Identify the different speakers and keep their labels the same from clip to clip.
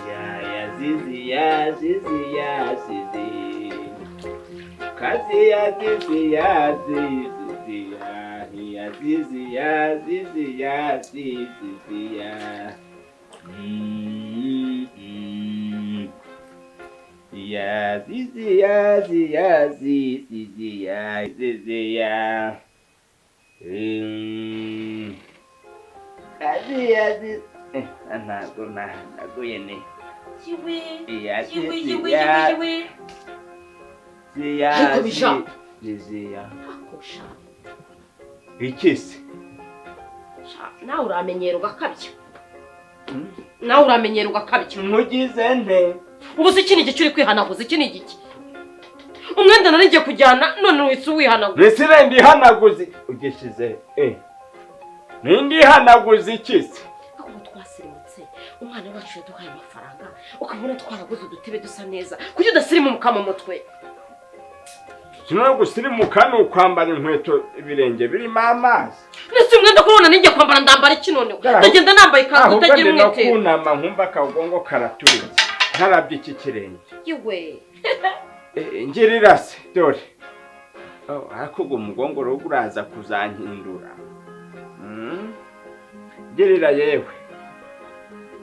Speaker 1: Ya ya zizi ya zizi ya zizi kazi ya zizi ya zizi ya ya zizi ya zizi ya zizi ya. Ya zizi ya zi ya zizi ya zizi ya. Kazi ya zizi. Ntabwo naguye ne.
Speaker 2: Kiwi.
Speaker 1: Ya
Speaker 2: Kiwi,
Speaker 1: zizi
Speaker 2: kiwi,
Speaker 1: ya
Speaker 2: kiwi, kiwi.
Speaker 1: zi ya
Speaker 2: Ariko bija.
Speaker 1: zizi ya.
Speaker 2: Akosha.
Speaker 1: Iki se?
Speaker 2: Sha, nawe uramenyera ugakabya. Nawe uramenyera ugakabya.
Speaker 1: Nkugize nte?
Speaker 2: Ubu se iki ni igiki uri kwihanaguza? Iki ni igiki? Umwenda nari ngiye kujyana none uhise uwihanaguza.
Speaker 1: Mbese ndihanaguze ugishize nindihanaguza iki se?
Speaker 2: Ahubwo twasirimutse, umwana wacu yaduhaye amafaranga, ukabona twaraguze udutebe dusa neza, kuki udasirimuka mu mutwe?
Speaker 1: Kino gusirimuka ni ukwambara inkweto ibirenge birimo amazi.
Speaker 2: Ndetse umwenda ko ubona ninjye kwambara, ndambara iki noneho? Ndagenda nambaye ikanzu
Speaker 1: Ahubwo
Speaker 2: itagira
Speaker 1: ndi no
Speaker 2: umwitero.
Speaker 1: kunama nkumva akagongo karaturitse nkarabye iki kirenge.
Speaker 2: Yewe.
Speaker 1: Ngirira se dore. Oh, ariko uwo mugongo rero uraza kuzankindura. Ngirira yewe.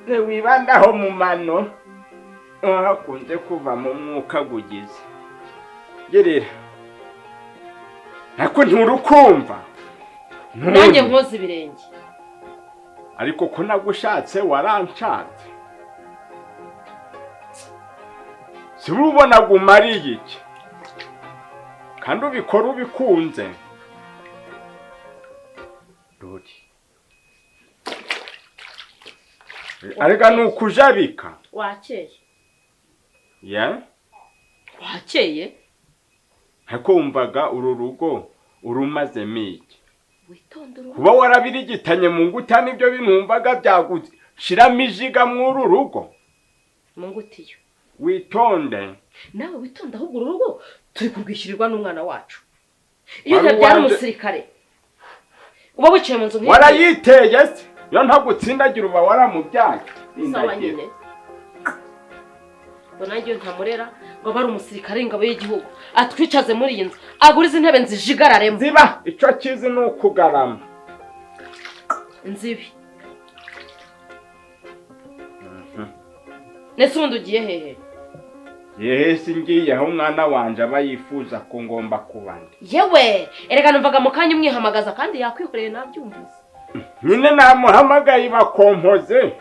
Speaker 1: Ne wibandaho mu mano hakunze kuva mu mwuka gugize. Ngirira. Nako nturukumva.
Speaker 2: Nanjye nkoze ibirenge.
Speaker 1: Ariko ko nagushatse waranshatse. Si ubona gumariye iki? Kandi ubikora ubikunze. Dore. Arega ni ukujabika.
Speaker 2: Wakeye.
Speaker 1: Ya?
Speaker 2: Wakeye.
Speaker 1: Ariko wumvaga uru rugo urumazemo iki?
Speaker 2: Witonde uruhu.
Speaker 1: Kuba warabirigitanye mu nguta nibyo bintu wumvaga byagushiramo ijiga mw'uru rugo.
Speaker 2: Mu ngutiyo.
Speaker 1: Witonde.
Speaker 2: Nawe witonde, ahubwo uru rugo turi kurwishyurirwa n'umwana wacu. Iyo
Speaker 1: Wari
Speaker 2: ntabyara
Speaker 1: uwanje-
Speaker 2: umusirikare uba wicaye mu nzu nk'iyi.
Speaker 1: Warayiteye se? Iyo ntagutsindagira uba waramubyaye.
Speaker 2: Sawa nyine. Ngo nanjye iyo ntamurera ngo abe ari umusirikare w'ingabo y'igihugu, atwicaze muri iyi nzu, agure izi ntebe nzijigararemo.
Speaker 1: Ziba icyo kizi ni ukugarama.
Speaker 2: Nzibi. Nese ubundi ugiye hehe?
Speaker 1: Yehese ngiye aho umwana wanje aba yifuza ko ngomba kuba ndi.
Speaker 2: Yewe, erega numvaga mu kanya umwihamagaza kandi yakwihoreye, nabyumvise.
Speaker 1: Nyine namuhamagaye bakompoze.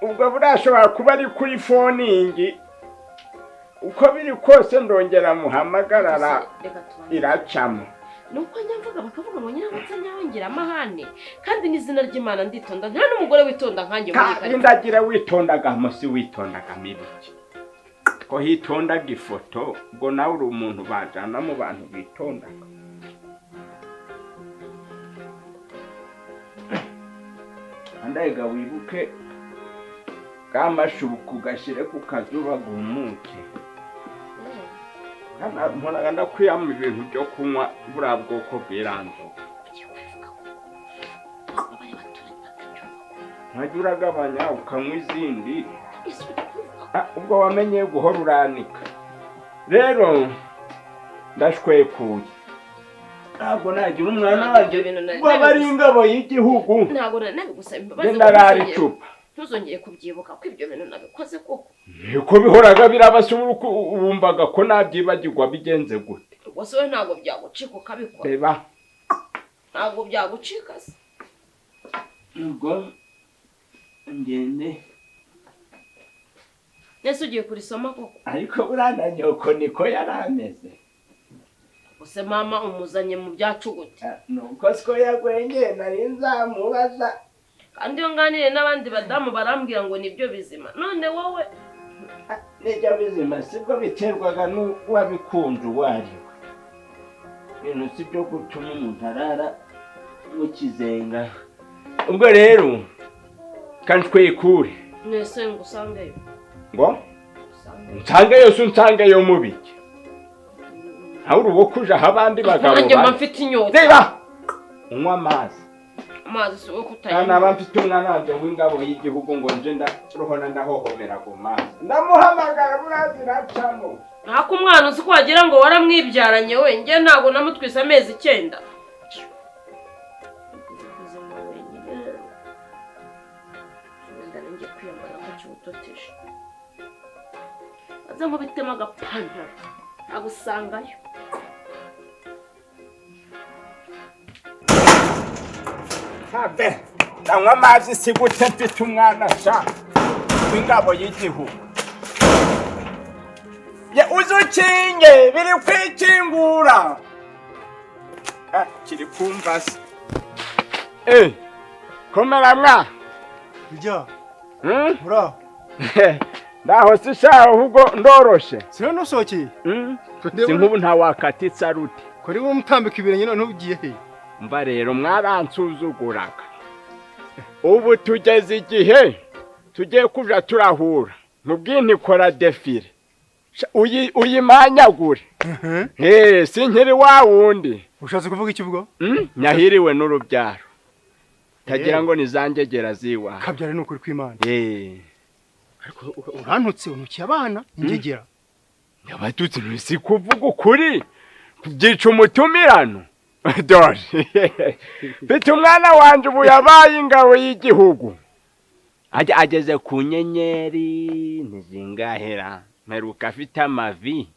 Speaker 1: Ubwo burashobora kuba ari kuri foningi. Uko biri kose ndongera muhamagarara
Speaker 2: Reka tubanze.
Speaker 1: iracamo.
Speaker 2: Nuko njya bakavuga ngo nyiramutse nyawe amahane, kandi n'izina ry'Imana nditonda, nta n'umugore witonda nkanjye muri iyi
Speaker 1: Kandi
Speaker 2: karitsiye.
Speaker 1: ndagira witondaga musi witondaga mibiki. Ko hitondaga ifoto, ubwo nawe uri umuntu bajana mu bantu bitondaga. Andega wibuke kamashuku gashire ku kazuba gumuke. Mporaga ndakwiyama ibintu byo kunywa buriya bwoko bw'iranzoga.
Speaker 2: Ugiye kubivuga ko abari baturanyi batabyumva ko.
Speaker 1: Nkajya uragabanya ukanywa izindi.
Speaker 2: Ese ujya kubivuga ko?
Speaker 1: Ubwo wamenye guhora uranika. Rero ndashwekuye. Ntabwo nagira umwana wanjye
Speaker 2: Ibyo bintu
Speaker 1: ngo abe ari ingabo y'igihugu.
Speaker 2: Ntabwo nabigusaba imbabazi.
Speaker 1: Nge ndarara icupa.
Speaker 2: Ntuzongere kubyibuka ko ibyo bintu nabikoze koko.
Speaker 1: Niko bihoraga birabasubira uko wumvaga ko nabyibagirwa bigenze gute.
Speaker 2: Ubwo se we ntabwo byagucika ukabikora?
Speaker 1: Reba.
Speaker 2: Ntabwo byagucika se?
Speaker 1: Ubwo ngende.
Speaker 2: Nese ugiye kurisoma koko?
Speaker 1: Ariko buriya na nyoko niko yari ameze.
Speaker 2: Use mama umuzanye mu byacu gute?
Speaker 1: Nuko siko yagwengeye nari nzamubaza.
Speaker 2: Kandi iyo nganiriye n'abandi badamu barambwira ngo nibyo bizima, none wowe.
Speaker 1: Nibyo bizima sibwo biterwaga n'uwabikunze uwo ari we. Ibintu si byo gutuma umuntu arara mu kizenga. Ubwo rero kantwikure.
Speaker 2: Nese ngo usangeyo?
Speaker 1: Ngo
Speaker 2: Usangeyo.
Speaker 1: nsangeyo se unsangeyo mu biki? Ntawe uri uwo kuja aho abandi bagabo
Speaker 2: Nanjye mba
Speaker 1: bari.
Speaker 2: mfite inyota.
Speaker 1: Reba, unywa amazi.
Speaker 2: Amazi si uwo
Speaker 1: Kandi
Speaker 2: kutayanywa.
Speaker 1: naba mfite umwana wanjye w'ingabo y'igihugu ngo nje ndarohona ndahohomera ku mazi. Ndamuhamagara burazi iracamo.
Speaker 2: Ntako umwana uzi ko wagira ngo waramwibyaranye we, njye ntabwo namutwise amezi 9. Ubuzima wenyine. Wenda ngiye kwiyambara ko kiwutoteje. Aza nkubitemo agapantaro agusangayo.
Speaker 1: Habe, ndanywa amazi si gute mfite umwana sha w'ingabo y'igihugu. Ye uzukinge biri kwikingura. Ah, kiri kumva se. Komera mwa.
Speaker 3: Bijya.
Speaker 1: Hmm?
Speaker 3: Muraho.
Speaker 1: Ndaho si sha ahubwo ndoroshe.
Speaker 3: Sino nusohokeye?
Speaker 1: Si nk'ubu nta wakatitsa rute.
Speaker 3: Kuri wowe mutambika ibirenge none ugiye he?
Speaker 1: Mva rero mwaransuzuguraga. Ubu tugeze igihe tugiye kuja turahura. Mubwiye ntikora defile. Uyimanyagure. Sinkiri wa wundi.
Speaker 3: Ushatse kuvuga iki ubwo?
Speaker 1: Nyahiriwe n'urubyaro. Tagira ngo nizangegera ziwa.
Speaker 3: Kabyara ni ukuri kw'Imana. Ariko urantutse untukiye abana ingegera.
Speaker 1: Abatutsi si kuvuga ukuri. Byica umutumirano. Dore. Mfite umwana wanje ubu yabaye ingabo y'igihugu. Ageze ku nyenyeri ntizingahera. Mperuka afite amavi.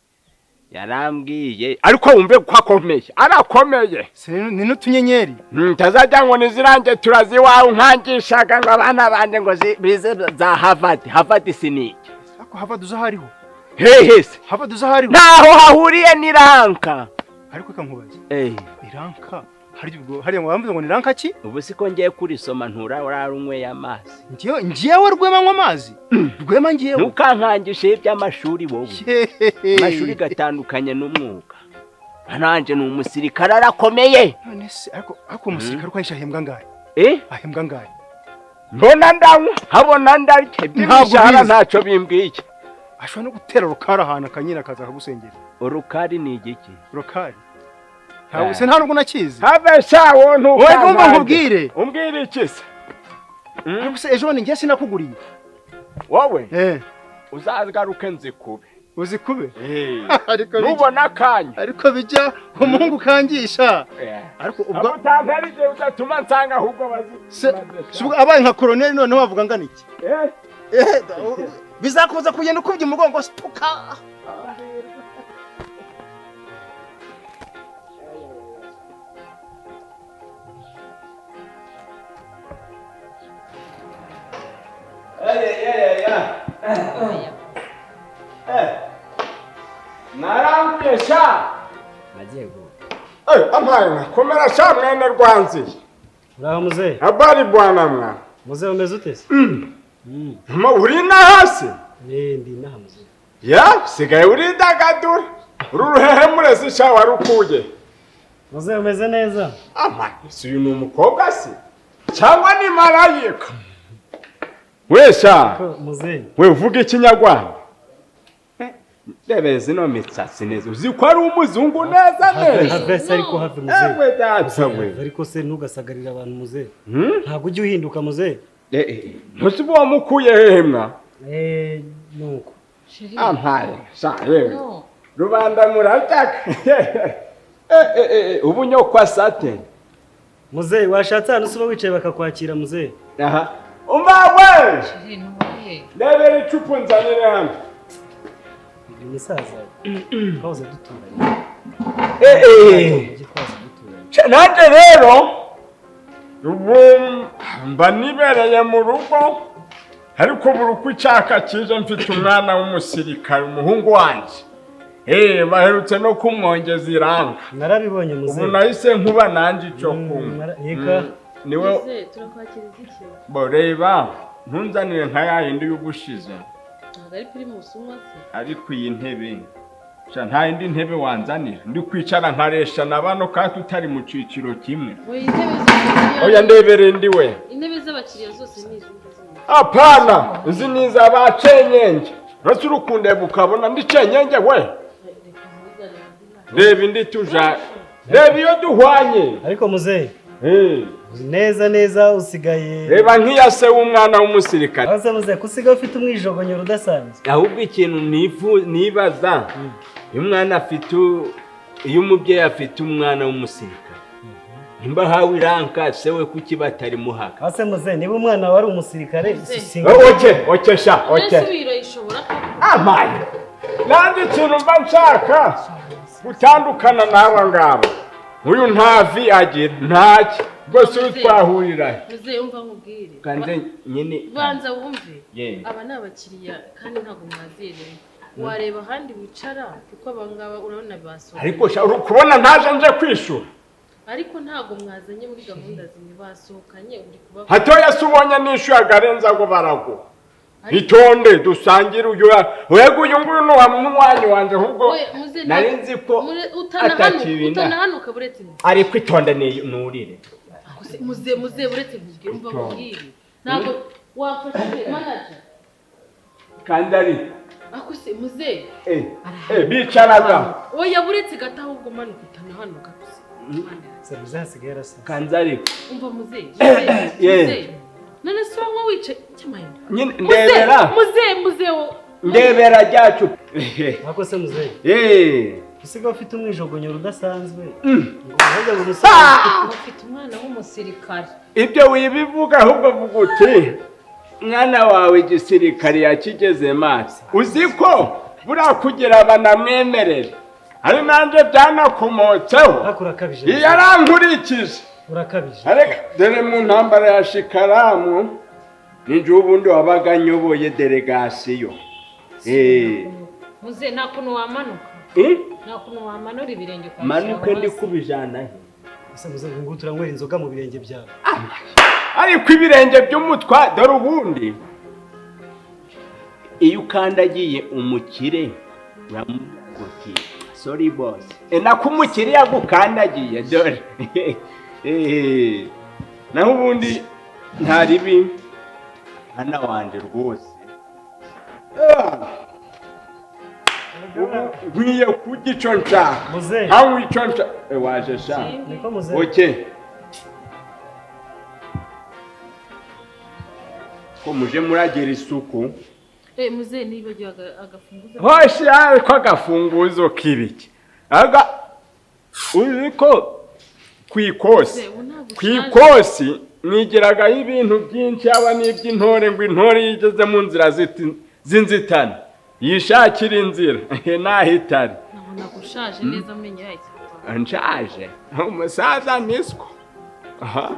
Speaker 1: Yarambwiye ariko wumve ko akomeye. Arakomeye.
Speaker 3: Ni n'utunyenyeri.
Speaker 1: Ntazajya ngo nizirange turaziwawe nkangishaga ngo abana banje ngo bize za Harvard. Harvard siniki.
Speaker 3: Ako Harvard uzahariho.
Speaker 1: Hehe se.
Speaker 3: Harvard uzahariho.
Speaker 1: Naho hahuriye ni ranka.
Speaker 3: Ariko kankubaza. Iranka hari ubwo hari ngo bamvuze ngo ni ranka ki?
Speaker 1: Ubu siko ngiye kurisoma ntura urarunyweye amazi.
Speaker 3: Ngiyewe Rwema nywa amazi. Rwema ngiyewe.
Speaker 1: Ntukankangishe iby'amashuri wowe. Amashuri gatandukanye n'umwuga. Nanje ni umusirikare arakomeye.
Speaker 3: None se ariko umusirikare uko ahembwa ngahe? Ahembwa ngahe?
Speaker 1: Mbona ndanywa, habona ndarya. Iby'imishahara ntacyo bimbwiye.
Speaker 3: Ashobora no gutera rukari ahantu akanyina akaza akagusengera.
Speaker 1: Urukari ni igiki?
Speaker 3: Rukari. Ntabwo se nta nubwo nakizi.
Speaker 1: Have sha wo ntukankange.
Speaker 3: Wowe ngomba nkubwire.
Speaker 1: Umbwire iki se?
Speaker 3: Ariko se ejo bundi njye sinakuguriye.
Speaker 1: Wowe? Uzagaruke nzikube.
Speaker 3: Uzikube?
Speaker 1: Ariko nubona akanya.
Speaker 3: Ariko bijya umuhungu kangisha. Ariko ubwo
Speaker 1: utampera igihe udatuma nsanga ahubwo bazi.
Speaker 3: Se abaye nka colonel none wavuga ngana iki? Bizakuza kugenda ukubye umugongo stuka.
Speaker 1: Narambiye sha.
Speaker 4: Majyego.
Speaker 1: Ampaye komera sha mwene Rwanziye.
Speaker 4: Uraho muze.
Speaker 1: Habari bwana mwa.
Speaker 4: Muze umeze ute se?
Speaker 1: Ma uri na hasi?
Speaker 4: Ndi naha muze.
Speaker 1: Ya, sigaye uridagadura. Uru ruhehe murezi sha warukuye.
Speaker 4: Muze umeze neza.
Speaker 1: Ama, si uyu ni umukobwa se? Cyangwa ni marayika? Wesha.
Speaker 4: Muze.
Speaker 1: We uvuga ikinyarwanda. Ndebe zino mitsatsi neza. Uzi ko ari umuzungu neza neza.
Speaker 4: Have se ariko have muze.
Speaker 1: Ewe data we.
Speaker 4: Ariko se ntugasagarira abantu muze. Ntabwo ujye uhinduka muze.
Speaker 1: Ntuzi uwo mukuye hehe mwa?
Speaker 4: Nuko.
Speaker 1: Ampaye. Sha yewe. Rubanda murataka. Ubu nyokwa sate.
Speaker 4: Muze washatse ahantu uba wicaye bakakwakira muze.
Speaker 1: Aha. Umva we. Ndebera icupa nzanire hano.
Speaker 4: Umusaza twahoze duturanye.
Speaker 1: Nanjye rero ubu mba nibereye mu rugo ariko buri uko icyaka kije mfite umwana w'umusirikare umuhungu wanjye. Baherutse no kumwongeza iranga.
Speaker 4: Narabibonye muze.
Speaker 1: Ubu nahise nkuba nanjye icyo kunywa. Niwe
Speaker 5: turakwakiriza iki?
Speaker 1: Bo reba ntunzanire nka ya yindi y'ubushize.
Speaker 5: Ntabwo ari Primus unywa se?
Speaker 1: Ariko iyi ntebe sha nta yindi ntebe wanzanira. Ndi kwicara nkaresha na bano kandi tutari mu ciciro kimwe.
Speaker 5: Oya intebe zose.
Speaker 1: Oya ndebere ndi we.
Speaker 5: Intebe z'abakiriya zose ni izi ngizi.
Speaker 1: Apana, izi ni izabacenyenge. Uretse urukundeba ukabona ndi cenyenge we. Reba indi tuja, reba iyo duhwanye.
Speaker 4: Ariko muzehe, neza neza usigaye.
Speaker 1: Reba nk'iya se w'umwana w'umusirikare.
Speaker 4: Aho muzehe kusigaye ufite umwijogonyoro udasanzwe.
Speaker 1: Ahubwo ikintu nibaza, iyo umwana afite, iyo umubyeyi afite umwana w'umusirikare, nimba ahawe iranka se we kuki batarimuhaga?
Speaker 4: Ase muzehe, niba umwana wari umusirikare,
Speaker 1: okay okay sha, okay. Amaye nandi ikintu mba nshaka gutandukana n'aba ngaba. Uyu ntavi agira ntaki rwose uri twahurira.
Speaker 5: Muzehe umva nkubwire.
Speaker 1: Kanze nyine
Speaker 5: banza wumve. Aba ni abakiriya kandi ntabwo mwazereye. Wareba ahandi wicara kuko aba ngaba urabona basohoka.
Speaker 1: Ariko sha uri kubona ntaje nje kwishura.
Speaker 5: Ariko ntabwo mwazanye muri gahunda zimwe, basohokanye uri kuba.
Speaker 1: Hatoya se ubonye nishuye agarenza ngo barago. Itonde dusangire uyu wego uyu nguyu ni wa wanje ahubwo nari nzi ko
Speaker 5: utanahanuka buretse.
Speaker 1: Ariko itonde nurire.
Speaker 5: Muze muze buretse nkubwire, umva nkubwire. Ntabwo wamfashije manager.
Speaker 1: Kandi ari
Speaker 5: ako se muze.
Speaker 1: Bicaraga.
Speaker 5: Oya buretse gata ahubwo manuka utanahanuka gusa.
Speaker 4: Se muze hasigaye arasa.
Speaker 1: Kandi ari
Speaker 5: umva muze. Muze. None se wowe wicaye cyamaye.
Speaker 1: Nyine ndebera.
Speaker 5: Muze muze wo.
Speaker 1: Ndebera ryacu.
Speaker 4: Ako se muze. Usigaye ufite umwijogonyoro udasanzwe. Ngo uvuge ngo umusaza
Speaker 5: ufite umwana w'umusirikare.
Speaker 1: Ibyo wibivuga ahubwo vuga uti mwana wawe igisirikare yakigeze maso. Uzi ko burakugira banamwemerere. Ari nanje byanakomotseho.
Speaker 4: Urakabije.
Speaker 1: Yarankurikije.
Speaker 4: Urakabije.
Speaker 1: Areka dore mu ntambara ya Shikaramu ninje ubundi wabaga nyoboye delegation.
Speaker 5: Muze nta kuntu wamanuka. Nta kuntu wamanura ibirenge kwa.
Speaker 1: Manuke ndi kubijana he.
Speaker 4: Ese muze ngo turanywera inzoga mu birenge byawe.
Speaker 1: Ariko ibirenge by'umutwa dore ubundi iyo ukandagiye umukire uramuguti. Sorry boss. Nakumukire yagukandagiye dore. Naho ubundi nta ribi hana wanje rwose. Nkwiye kurya icyo nshaka. Nkanywa icyo nshaka. Waje sha. Okay. Ko muje muragira isuku.
Speaker 5: Muzehe nibagiwe agafunguzo.
Speaker 1: Hoshi ariko agafunguzo kibiki. Aga uziko kwikosi. Kwikosi nigiraga ibintu byinshi aba n'iby'intore ngo intore yigeze mu nzira zinzitana. Yishakira inzira nahitari.
Speaker 5: Nabona gushaje neza amenyo yayo.
Speaker 1: Nshaje. Umusaza nisco. Aha.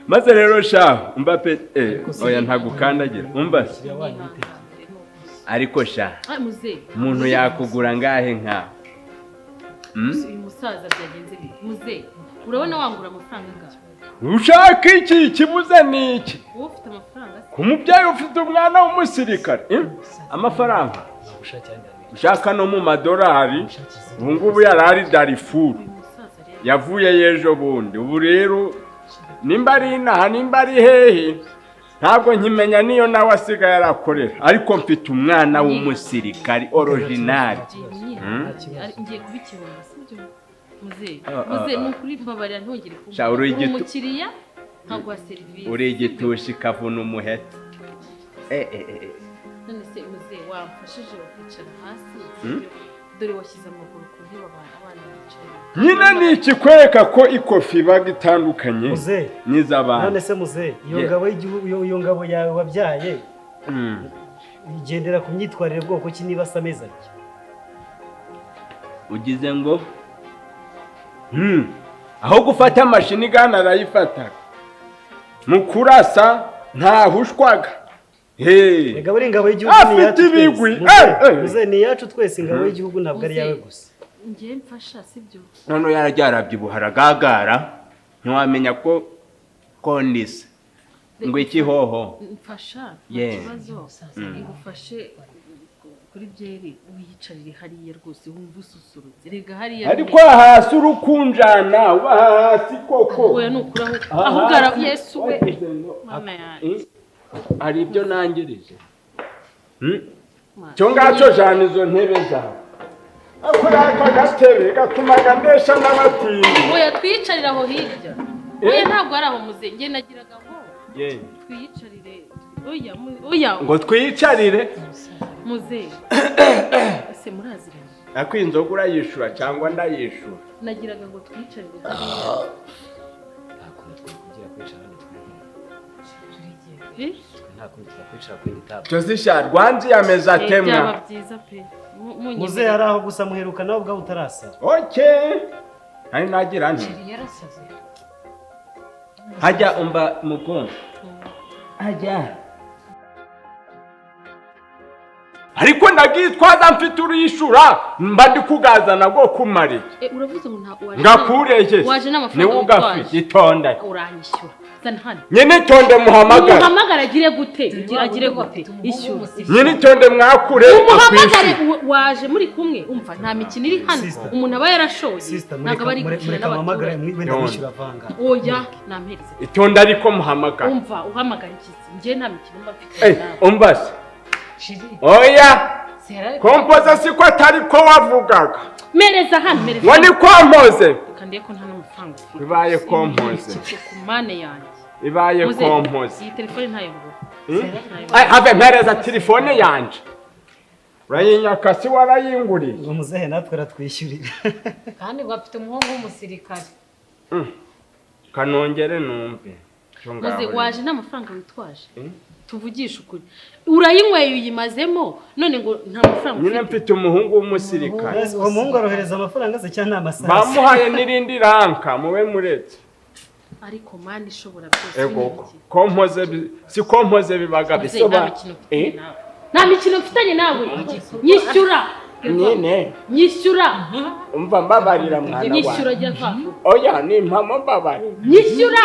Speaker 1: Maze rero sha umva pe oya ntagukandagira umva ariko sha umuntu yakugura ngahe nka
Speaker 5: uyu musaza byagenze bite muze urabona wangura amafaranga ngahe
Speaker 1: ushaka iki kibuze ni iki
Speaker 5: wowe ufite amafaranga
Speaker 1: ku mubyeyi ufite umwana w'umusirikare amafaranga ushaka no mu madolari ubu ngubu yarari Darifuru yavuye yejo bundi ubu rero nimba ari inaha nimba ari hehe ntabwo nkimenya niyo nawe asigaye arakorera ariko mfite umwana w'umusirikari original.
Speaker 5: Ngiye kubikemura sibyo muze muze nukuri mbabarira ntongere kumva umukiriya ntabwo wa service
Speaker 1: uri igitushi kavuna umuheto.
Speaker 5: None se muze wamfashije ukicara hasi dore washyize amaguru ku ntebe abana bicaye.
Speaker 1: Nyine ni ikikwereka ko ikofi ibaga itandukanye n'iz'abana.
Speaker 4: None se muze iyo ngabo y'igihugu iyo ngabo yawe wabyaye igendera ku myitwarire bwoko ki niba asa meza atya?
Speaker 1: Ugize ngo aho gufata amashini gana arayifata mu kurasa ntahushwaga.
Speaker 4: Rega buri ingabo y'igihugu ni iyacu twese. Muze ni iyacu twese ingabo y'igihugu ntabwo ari iyawe gusa.
Speaker 5: Ngiye mfasha sibyo.
Speaker 1: None yararabyibuha aragagara ntiwamenya ko kondisa ngo iki hoho.
Speaker 5: Mfasha ikibazo ngufashe kuri byeri wiyicarire hariya rwose wumva ususurutse. Rega hariya
Speaker 1: ariko hasi urukunjana uba hasi koko.
Speaker 5: Oya nukuraho ahubwo Yesu we mama yanjye.
Speaker 1: Hari ibyo nangirije. Cyo ngacyo jana izo ntebe zawe. Kuri aka gatebe gatumaga ndesha n'abatindi.
Speaker 5: Oya, twiyicarire aho hirya. Oya, ntabwo ari aho muze, njye nagiraga ngo twiyicarire. Oya, oya.
Speaker 1: Ngo twiyicarire?
Speaker 5: Muze, ese muraziranye?
Speaker 1: Ariko inzoga urayishura cyangwa ndayishura?
Speaker 5: Nagiraga ngo twiyicarire hariya.
Speaker 6: Nta kuntu twakwigira kwicara hano twebwe.
Speaker 5: Eh?
Speaker 6: Twe nta kuntu twakwicara kuri iyi table.
Speaker 1: Cyose rwanzi yameze atemwa.
Speaker 5: Byaba byiza pe.
Speaker 4: Muzehe
Speaker 5: Munyemerere.
Speaker 4: hari aho gusa muheruka nawe ubwawe utarasara.
Speaker 1: Okay, hari nagira nti
Speaker 2: Yarasaze.
Speaker 1: Hajya umva mugongo hajya, ariko ndagitwaza mfite urishura, mba ndi kugazana bwo kumara iki?
Speaker 5: Uravuze ngo nta waje
Speaker 1: Ngakureye.
Speaker 5: Waje n'amafaranga
Speaker 1: Niwe ugafite.
Speaker 5: witwaje.
Speaker 1: Itonde.
Speaker 5: Uranyishyura, zana hano.
Speaker 1: Nyine itonde muhamagare.
Speaker 5: Umuhamagare agire gute? Agire gute? Ishyura.
Speaker 1: Nyine itonde mwakure.
Speaker 5: Umuhamagare.
Speaker 1: Akwishyure.
Speaker 5: Waje muri kumwe, umva, nta mikino iri hano.
Speaker 4: Sister.
Speaker 5: Umuntu aba yarashoye,
Speaker 4: Sister,
Speaker 5: ntabwo aba ari
Speaker 4: mureka
Speaker 5: gukina
Speaker 4: mureka muhamagare
Speaker 5: n'abaturage.
Speaker 4: wenda
Speaker 1: Yonde.
Speaker 4: mwishyura avanga.
Speaker 5: Oya, nampereze.
Speaker 1: Itonde ariko muhamagare.
Speaker 5: Umva, uhamagara iki se? Njye nta mikino mba mfite nawe.
Speaker 1: Umva se, oya, kompoze siko atari ko wavugaga.
Speaker 5: Mereza hano, mereza.
Speaker 1: Ngo ni kompoze.
Speaker 5: Reka ndebe ko nta n'amafaranga ufite.
Speaker 1: Bibaye kompoze.
Speaker 5: Ku mane yanjye.
Speaker 1: Ibaye
Speaker 5: Muze,
Speaker 1: kompoze.
Speaker 5: iyi telefone ntayo nguha.
Speaker 1: Ay, have, mpereza telefone yanje, urayinyaka si warayinguriye?
Speaker 4: Ngo muzehe natwe aratwishyurira.
Speaker 7: Kandi ngo afite umuhungu w'umusirikare.
Speaker 1: Kanongere numve. Cyo ngaho
Speaker 5: Muze,
Speaker 1: rero.
Speaker 5: waje nta mafaranga witwaje. Tuvugishe ukuri, urayinyweye uyimazemo, none ngo nta mafaranga
Speaker 1: Nyine
Speaker 5: ufite.
Speaker 1: mfite umuhungu w'umusirikare.
Speaker 4: Uwo muhungu arohereza amafaranga se cyangwa ni amasasu?
Speaker 1: Bamuhaye n'irindi ranka, mube muretse.
Speaker 5: Ariko Mani ishobora byose.
Speaker 1: Ego.
Speaker 5: Ni iki?
Speaker 1: Kompoze si kompoze bibaga
Speaker 5: Muze, nta
Speaker 1: bisoba.
Speaker 5: mikino mfitanye nawe, nta mikino mfitanye nawe. Nyishyura.
Speaker 1: Nyine.
Speaker 5: Nyishyura.
Speaker 1: Umva, mbabarira mwana
Speaker 5: Nyishyura.
Speaker 1: wanjye.
Speaker 5: Jya va.
Speaker 1: Oya, ni impamo, mbabarira.
Speaker 5: Nyishyura.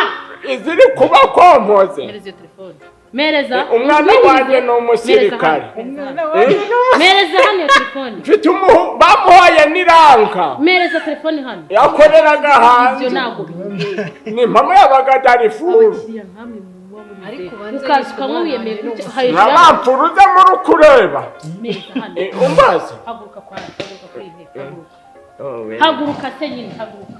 Speaker 1: Iziri kuba kompoze.
Speaker 5: Mereza iyo telefone, mereza.
Speaker 1: Umwana wanjye ni umusirikare.
Speaker 5: Mereza hano iyo telefone.
Speaker 1: Mfite umuhu bamuhaye n'iranka.
Speaker 5: Mereza telefone hano.
Speaker 1: Yakoreraga hanze.
Speaker 5: Ibyo ntabwo bindeba.
Speaker 1: Ni impamo yabaga Darifuru.
Speaker 5: Abakiriya nkamwe muba muri
Speaker 7: Ariko ubanza
Speaker 5: ukaza
Speaker 7: yishyura
Speaker 5: ukanywa wiyemeye
Speaker 7: umwana
Speaker 5: gutya
Speaker 7: wanjye.
Speaker 5: hejuru
Speaker 1: Nabamfuruze muri kureba.
Speaker 5: Mereza hano.
Speaker 1: Umbaze.
Speaker 5: Haguruka kwa, haguruka kuri iyi ntebe, haguruka, haguruka se nyine, haguruka,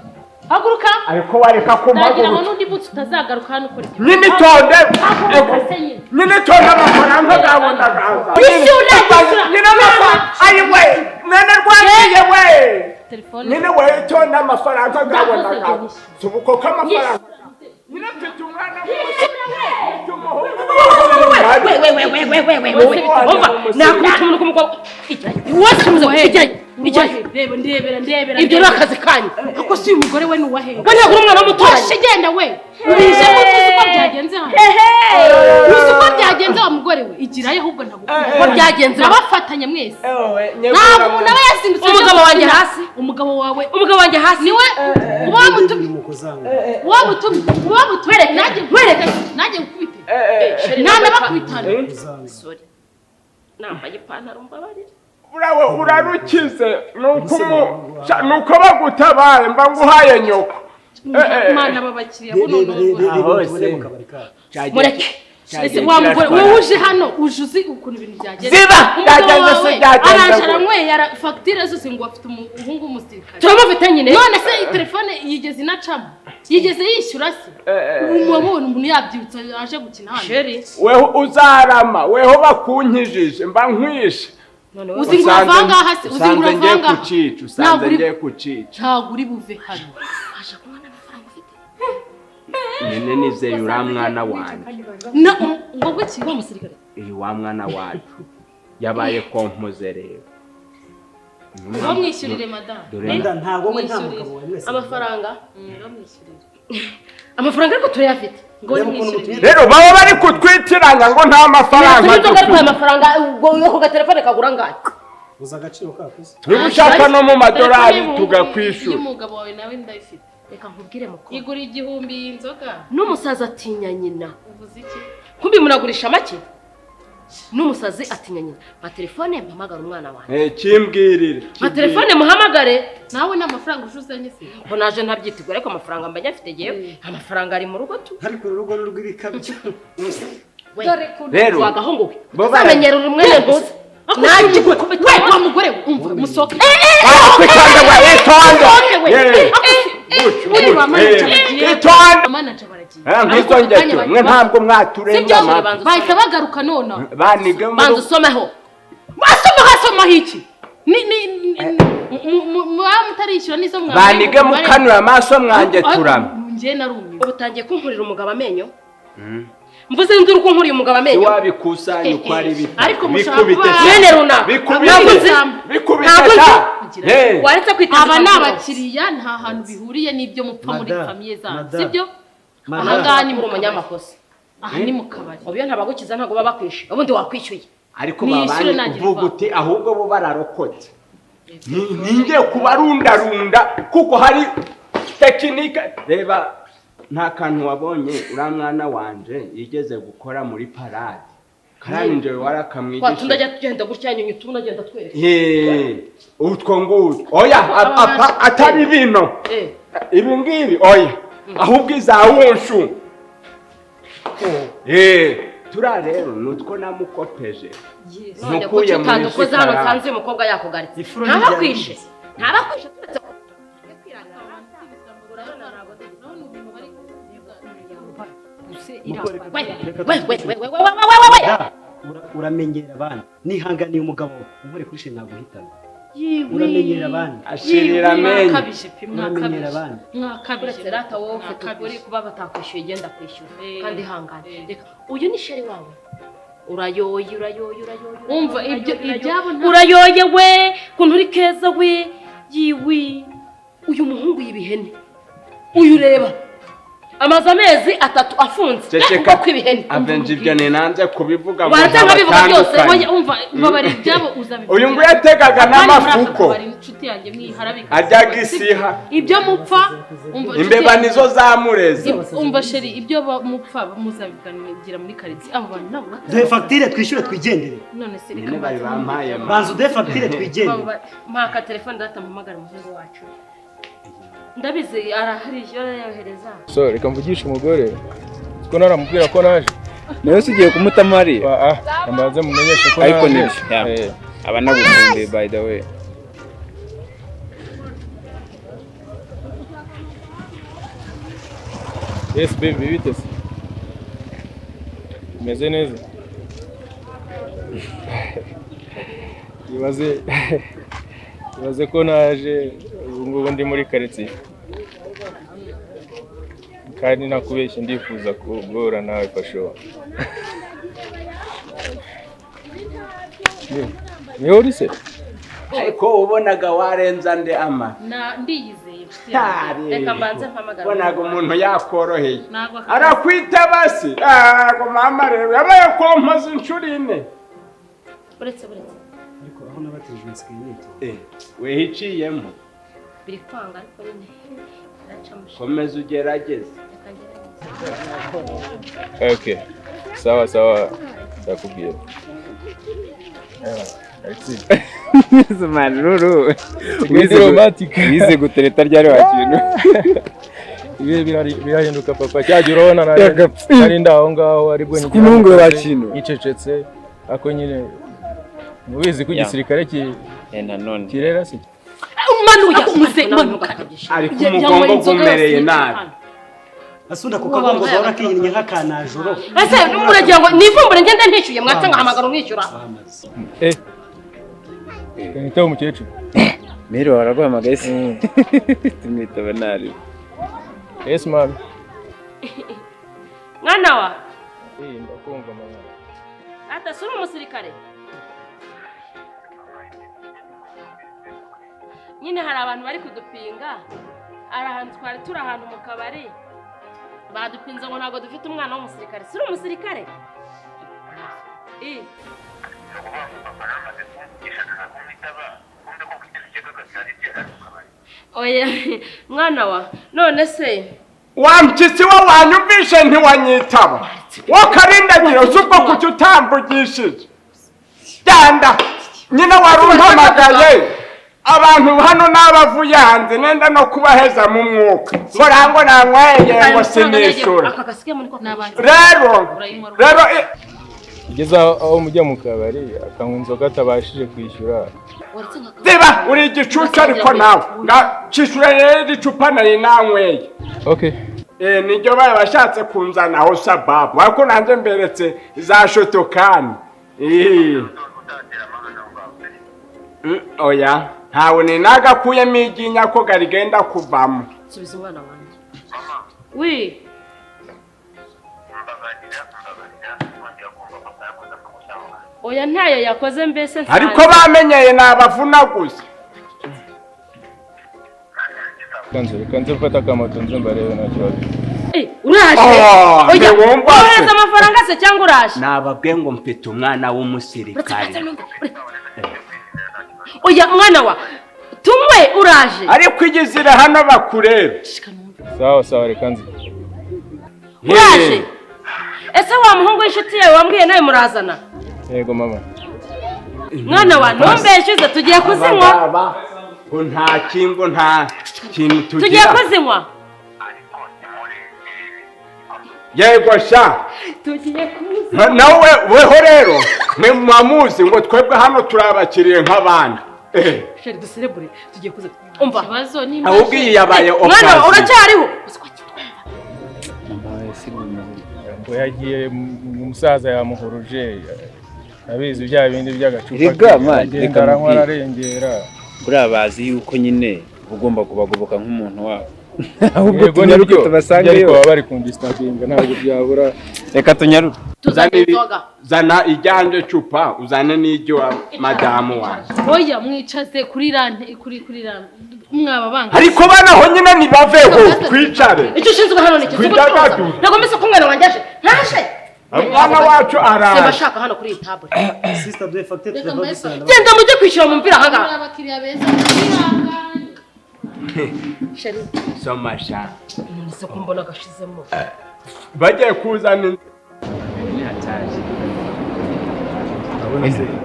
Speaker 5: haguruka.
Speaker 1: Ariko wareka
Speaker 5: Ndagira ngo
Speaker 1: kumpaguruka.
Speaker 5: n'undi munsi utazagaruka hano ukora ibyo.
Speaker 1: Nyine itonde.
Speaker 5: Haguruka se nyine.
Speaker 1: Nyine itonde, amafaranga gabona gaza.
Speaker 5: Ishyura, ishyura.
Speaker 1: Nyine amafaranga ayi we, mwene rwagiye we.
Speaker 5: Telefone.
Speaker 1: Nyine we, itonde, amafaranga gabona
Speaker 5: Ndavuze ngo
Speaker 1: gaza.
Speaker 5: nyishyura.
Speaker 1: Subuko k'amafaranga. Nyine mfite umwana w'umusirikare, mfite umuhungu w'umusirikare.
Speaker 2: We we we we we we we, umva, nakubita umuntu k'umukobwa wese muze, ijyayo, ijyayo.
Speaker 5: Reba, ndebera, ndebera.
Speaker 2: Ibyo ni akazi kanyu.
Speaker 5: Ako si uyu mugore we ni uwahe?
Speaker 2: We ntabwo uri umwana w'umuturanyi.
Speaker 5: Washe, genda we. Ubijemo, tuzi uko byagenze hano, uzi uko byagenze wa mugore we. Igirayo ahubwo ntagukunda.
Speaker 2: Uko byagenze?
Speaker 5: Nabafatanya mwese, ntabwo umuntu aba yazindutse aje
Speaker 2: Umugabo wanjye
Speaker 5: gukina.
Speaker 2: hasi.
Speaker 5: Umugabo wawe?
Speaker 2: Umugabo wanjye hasi.
Speaker 5: Niwe uba wamutumye,
Speaker 4: Mukuzanga.
Speaker 5: wamutumye, wamutumye. Nanjye nkwereke, nanjye nkubite, ntanabakubitana.
Speaker 4: Mukuzanga.
Speaker 2: Sorry, nambaye ipantaro, mbabarira.
Speaker 1: Urawe urarukize nuko bagutabaye mba nguhaye nyoko.
Speaker 5: Mana, babakiriya buno.
Speaker 4: Reba reba
Speaker 1: Aho
Speaker 4: reba,
Speaker 1: se.
Speaker 4: tubone mu kabari kacu.
Speaker 2: Mureke.
Speaker 5: Ese wa mugore wowe uje hano, uje uzi ukuntu ibintu byagenze?
Speaker 1: Ziba!
Speaker 5: Umugabo
Speaker 1: Byagenze se,
Speaker 5: wawe
Speaker 1: byagenze
Speaker 5: araje
Speaker 1: gute?
Speaker 5: aranyweye, fagitire zose ngo afite umuhungu w'umusirikare.
Speaker 2: Turamufite nyine.
Speaker 5: None se iyi telefone yigeze inacamo? Yigeze yishyura se? Ubu mubona umuntu yabyibutse aje gukina hano.
Speaker 2: Chéri.
Speaker 1: Weho uzarama, weho bakunkijije mba nkwishe.
Speaker 2: None wowe
Speaker 5: Uzi ngo urava ngaha se? Uzi ngo
Speaker 1: Usanze
Speaker 5: urava
Speaker 1: ngiye
Speaker 5: ngaha?
Speaker 1: kucica, usanze
Speaker 5: Ntabwo
Speaker 1: ngiye kucica.
Speaker 5: Ntabwo uri buve hano.
Speaker 2: Waje kunywa n'amafaranga ufite?
Speaker 1: Nyine nizeye uriya mwana wanjye.
Speaker 5: Na ngo gwiki?
Speaker 2: Wa musirikare.
Speaker 1: Uyu wa mwana wacu yabaye kompoze rero.
Speaker 5: Bamwishyurire, madamu.
Speaker 1: Dore.
Speaker 4: Wenda ntabwo we nta
Speaker 5: Mwishyurire.
Speaker 4: mugabo wawe mwese.
Speaker 2: Amafaranga.
Speaker 5: Bamwishyurire.
Speaker 2: Amafaranga ariko turayafite.
Speaker 5: Ngo
Speaker 4: Reba ukuntu
Speaker 5: nimwishyurire.
Speaker 1: Rero baba bari kutwitiranya ngo nta mafaranga
Speaker 2: Tunywa inzoga, ariko aya
Speaker 1: dufite.
Speaker 2: mafaranga ubwo ako gatelefone kagura angahe?
Speaker 4: Uzi agaciro kako se?
Speaker 1: Niba ushaka no mu madolari
Speaker 5: Telefone
Speaker 1: tugakwishyura.
Speaker 5: y'umugabo wawe nawe ndayifite.
Speaker 2: Reka nkubwire, mukobwa.
Speaker 5: Igura 1000 iyi nzoga.
Speaker 2: N'umusazi atinya nyina.
Speaker 5: Uvuze iki?
Speaker 2: Kumbi munagurisha make. N'umusazi atinya nyina. Ma telefone mpamagara umwana wanjye.
Speaker 1: Kimbwirire.
Speaker 2: Ma telefone muhamagare.
Speaker 5: Nawe ni amafaranga uje uzanye se?
Speaker 2: Ngo naje ntabyitegura, ariko amafaranga mba nyafite yewe, amafaranga ari mu rugo tu.
Speaker 4: Ariko uru rugo ni urw'ibikabyo.
Speaker 2: We.
Speaker 7: Dore kuntu
Speaker 1: Rero
Speaker 2: Wagahungu we,
Speaker 1: bo
Speaker 2: utazamenyera uri mwene ntuzi. Nanjye
Speaker 5: we wa mugore we umva musohoke
Speaker 1: Kwitonda we, itonde.
Speaker 5: Musohoke we.
Speaker 1: Gutyo,
Speaker 5: Uri ba manager
Speaker 1: gutyo.
Speaker 5: bagiye.
Speaker 1: Itonde.
Speaker 5: Manager baragiye.
Speaker 1: Nk'izo
Speaker 5: Ariko
Speaker 1: ngeso
Speaker 5: akanya
Speaker 1: mwe ntabwo mwaturenge
Speaker 5: Sibyo?
Speaker 1: amatwi.
Speaker 5: Bahita bagaruka nonaha.
Speaker 1: Banige muri
Speaker 2: Banza usomeho.
Speaker 5: Asomaho asomaho iki? Ni ni muba mutarishyura nizo mwa.
Speaker 1: Banige mukanura amaso mwanjye turame.
Speaker 5: Njye narumiwe.
Speaker 2: Ubu utangiye kunkurira umugabo amenyo. Mvuze induru ko nkuriye umugabo amenyo.
Speaker 1: Wabikusanya uko ari bitatu.
Speaker 5: Ariko mushobora
Speaker 1: Bikubite
Speaker 5: kuba-
Speaker 1: sha.
Speaker 2: Mwene runaka.
Speaker 1: Bikubite.
Speaker 2: Ntabwo nzi.
Speaker 1: Bikubite
Speaker 2: Ntabwo
Speaker 1: sha.
Speaker 2: nzi.
Speaker 1: Eh.
Speaker 2: Waretse kwiteza
Speaker 5: Aba ni
Speaker 2: ikibazo.
Speaker 5: abakiriya nta hantu bihuriye n'ibyo mupfa muri
Speaker 4: Madame,
Speaker 5: famiye zanyu.
Speaker 4: madame.
Speaker 5: Sibyo?
Speaker 4: Madame.
Speaker 5: Aha ngaha ni mu
Speaker 2: Uri
Speaker 5: kabari.
Speaker 2: umunyamakosa.
Speaker 5: Aha ni mu kabari.
Speaker 2: Ubu iyo ntabagukiza ntabwo baba bakwishe. Ubundi wakwishyuye.
Speaker 1: Ariko
Speaker 5: Nishyure
Speaker 1: babanye
Speaker 5: nanjye
Speaker 1: uvuga
Speaker 5: vuba.
Speaker 1: uti ahubwo bo bararokotse. Ningiye kubarundarunda kuko hari tekinike. Reba nta kantu wabonye uriya mwana wanje yigeze gukora muri parade. Karani njewe
Speaker 2: Watunda
Speaker 1: warakamwigisha.
Speaker 2: ajya tugenda gutya nyuma utubona agenda atwereka.
Speaker 1: Utwo ngutwo. Oya atari bino. Ibi ngibi oya. Ahubwo izawunshu. Turiya rero nutwo namukopeje.
Speaker 2: None
Speaker 1: Ntukuye
Speaker 2: kuki
Speaker 1: muri
Speaker 2: utadukoze hano
Speaker 1: shikara.
Speaker 2: nsanze uyu mukobwa yakugaritse.
Speaker 4: Ifuro
Speaker 2: Ntabakwishe.
Speaker 4: ntiryagize.
Speaker 2: Ntabakwishe turetse We we we we we we we we.
Speaker 4: Uramenyera abandi. Nihanganiye umugabo unkore kuri sheri naguhitana. Uramenyera abandi.
Speaker 1: Ashirira amenyo.
Speaker 5: Mwakabije pe
Speaker 4: Uramenyera
Speaker 5: mwakabije.
Speaker 4: abandi.
Speaker 5: Mwakabije.
Speaker 2: Uretse rata wowe ufite ukuri kuba batakwishyuye genda kwishyura kandi ihangane. Reka uyu ni sheri wawe. Urayoye urayoye urayoye.
Speaker 5: Umva ibyo ibyabo nta
Speaker 2: Urayoye we kuntu uri keza we yiwi. Uyu muhungu yibihene. Uyu reba. Amaze amezi 3 afunze.
Speaker 1: Ceceka.
Speaker 2: Kw'ibihene.
Speaker 1: Avenje ibyo ninanze kubivuga ngo
Speaker 2: Waranze nkabivuga byose,
Speaker 1: ntabatandukanye.
Speaker 5: Oya umva mbabara ibyabo uzabivuga.
Speaker 1: Uyu nguyu yategaga n'amafuko.
Speaker 5: Inshuti yanjye mwiharabika.
Speaker 1: Aryaga isiha.
Speaker 5: Ibyo mupfa umva inshuti
Speaker 1: Imbeba
Speaker 5: yanjye-
Speaker 1: nizo zamureze.
Speaker 5: Umva sheri ibyo mupfa muzabiganira muri karitsiye abo bantu nabo
Speaker 4: Duhe fagitire twishyure twigendere.
Speaker 5: None se reka
Speaker 1: Nyine bari bampaye
Speaker 4: Banza uduhe fagitire twigendere.
Speaker 2: Mpaka telefone data mpamagara umuhungu wacu. Ndabizi arahari yohereza.
Speaker 8: So reka mvugishe umugore ko naramubwira ko naje.
Speaker 9: Nawe se ugiye kumuta Mariya?
Speaker 8: Mbanze mumenyeshe ko naje.
Speaker 9: Ariko nibyo. Aba nagukundiye by the way.
Speaker 8: Yes baby bite se? Meze neza. Ibaze ko naje ubu ngubu ndi muri karitsiye. Kandi nakubeshye ndifuza guhura nawe fasho. Niho uri se?
Speaker 1: Ariko ubonaga warenza nde ama.
Speaker 5: Na ndiyizeye inshuti yanjye.
Speaker 2: Reka mbanze mpamagara.
Speaker 1: Ubonaga umuntu yakoroheye.
Speaker 5: Ntabwo
Speaker 1: Arakwita basi. Ngo mama rero yabaye kompoza inshuro 4.
Speaker 2: Uretse.
Speaker 4: Ariko aho nabatijwe nsigaye nito.
Speaker 1: Wehiciyemo.
Speaker 2: Biri kwanga ariko nyine. Naracamushe.
Speaker 1: Komeza ugerageze.
Speaker 2: Reka ngerageze.
Speaker 8: Okay. Sawa sawa ndakubwira.
Speaker 9: Manuru.
Speaker 8: Wize
Speaker 9: gutereta ryari wakintu.
Speaker 8: Ibi birahinduka papa cyaje urabona nari ndaho ngaho aribwo
Speaker 9: Sikunungu wakintu.
Speaker 8: Icecetse ako nyine mubizi ko igisirikare ki
Speaker 9: nanone
Speaker 8: kirera se.
Speaker 2: Manuya umuze manuka.
Speaker 1: Ariko umugongo gumereye nabi.
Speaker 4: Asunda ku kabongo gahora kihinnye nk'akanajoro.
Speaker 2: Ese uragira ngo nivumbure ngende ntishyuye mwatse ngahamagara umwishyura.
Speaker 8: Nita umukecuru.
Speaker 9: Mero waraguhamagaye se? Tumwitaba nabi.
Speaker 8: Yes mami.
Speaker 2: Mwana wa?
Speaker 8: Ndakumva mama.
Speaker 2: Ata suri umusirikare? Nyine hari abantu bari kudupinga. Ari ahantu twari turi ahantu mu kabari. Badupinze ngo ntabwo dufite umwana w'umusirikare. Suri umusirikare? Oya mwana wa none se
Speaker 1: wa mpyisi we wanyumvishe ntiwanyitaba wokarindagira uzi ubwo kuki utambugishije genda nyine wari umpamagaye abantu hano n'abavuye hanze nenda no kubaheza mu mwuka ngo rango nanyweye ngo sinishura rero rero.
Speaker 8: Igeze aho mujya mu kabari akanywa inzoga atabashije kwishyura.
Speaker 1: Ziba uri igicucu ariko nawe ngacishura rero icupa nari nanyweye.
Speaker 8: Okay.
Speaker 1: Niryo bari bashatse kunzanaho sababu ariko nanjye mberetse za shotokani. Oya ntawe ni nagakuyemo iginya ko garigenda kuvamo.
Speaker 2: Subiza umwana wanjye. Wi oya ntayo yakoze mbese
Speaker 1: ariko bamenyeye nabavuna gusa.
Speaker 8: Kanze mfata akamoto nze mbarebe nta kibazo.
Speaker 2: Uraje? Oya wohereza amafaranga se cyangwa uraje?
Speaker 1: Nababwiye ngo mfite umwana w'umusirikare.
Speaker 2: Oya mwana wa tumwe uraje
Speaker 1: ariko igizira hano bakurebe.
Speaker 8: Sawa sawa reka nze.
Speaker 2: Uraje? Ese wa muhungu w'inshuti yawe wambwiye nawe murazana?
Speaker 8: Yego mama.
Speaker 2: Mwana wa ntumbeshyuze tugiye kuzinywa.
Speaker 1: Ngo nta kingo nta kintu tugira.
Speaker 2: Tugiye kuzinywa.
Speaker 1: Yego sha.
Speaker 2: Tugiye kuzinywa.
Speaker 1: Nawe weho rero mwe mwamuzi ngo twebwe hano turabakiriye nk'abandi.
Speaker 2: Sheri duserebure tugiye kuzinywa. Umva.
Speaker 5: Ikibazo ni
Speaker 1: ahubwo iyi yabaye
Speaker 2: mwana wa uracyariho.
Speaker 8: Ngo yagiye umusaza yamuhuruje. Abizi bya bindi by'agacupa.
Speaker 9: Rega man reka
Speaker 8: aranywa ararengera.
Speaker 9: Buriya bazi yuko nyine ugomba kubagoboka nk'umuntu wabo. Ahubwo tunyaruke tubasangeyo.
Speaker 8: Ariko baba bari kundistampinga ntabwo byabura.
Speaker 9: Reka tunyaruke.
Speaker 1: Zana ijyanje cupa uzane n'ijyo madamu wanjye.
Speaker 5: Oya mwicaze kuri rante kuri mwaba banga.
Speaker 1: Ariko banaho nyine nibaveho twicare.
Speaker 2: Icyo ushinzwe hano ni iki? Ntabwo mbese ko umwana wanjye aje. Ntaje.
Speaker 1: Umwana wacu araje.
Speaker 2: Simba shaka hano kuri iyi table.
Speaker 4: Sister duhe facture turavugana.
Speaker 2: Genda mujye kwishyura mu mpira ahangaha.
Speaker 5: Abakiriya beza mwihangane.
Speaker 2: Sheri.
Speaker 1: Soma sha.
Speaker 2: None ko mbona gashizemo.
Speaker 1: Bagiye kuzana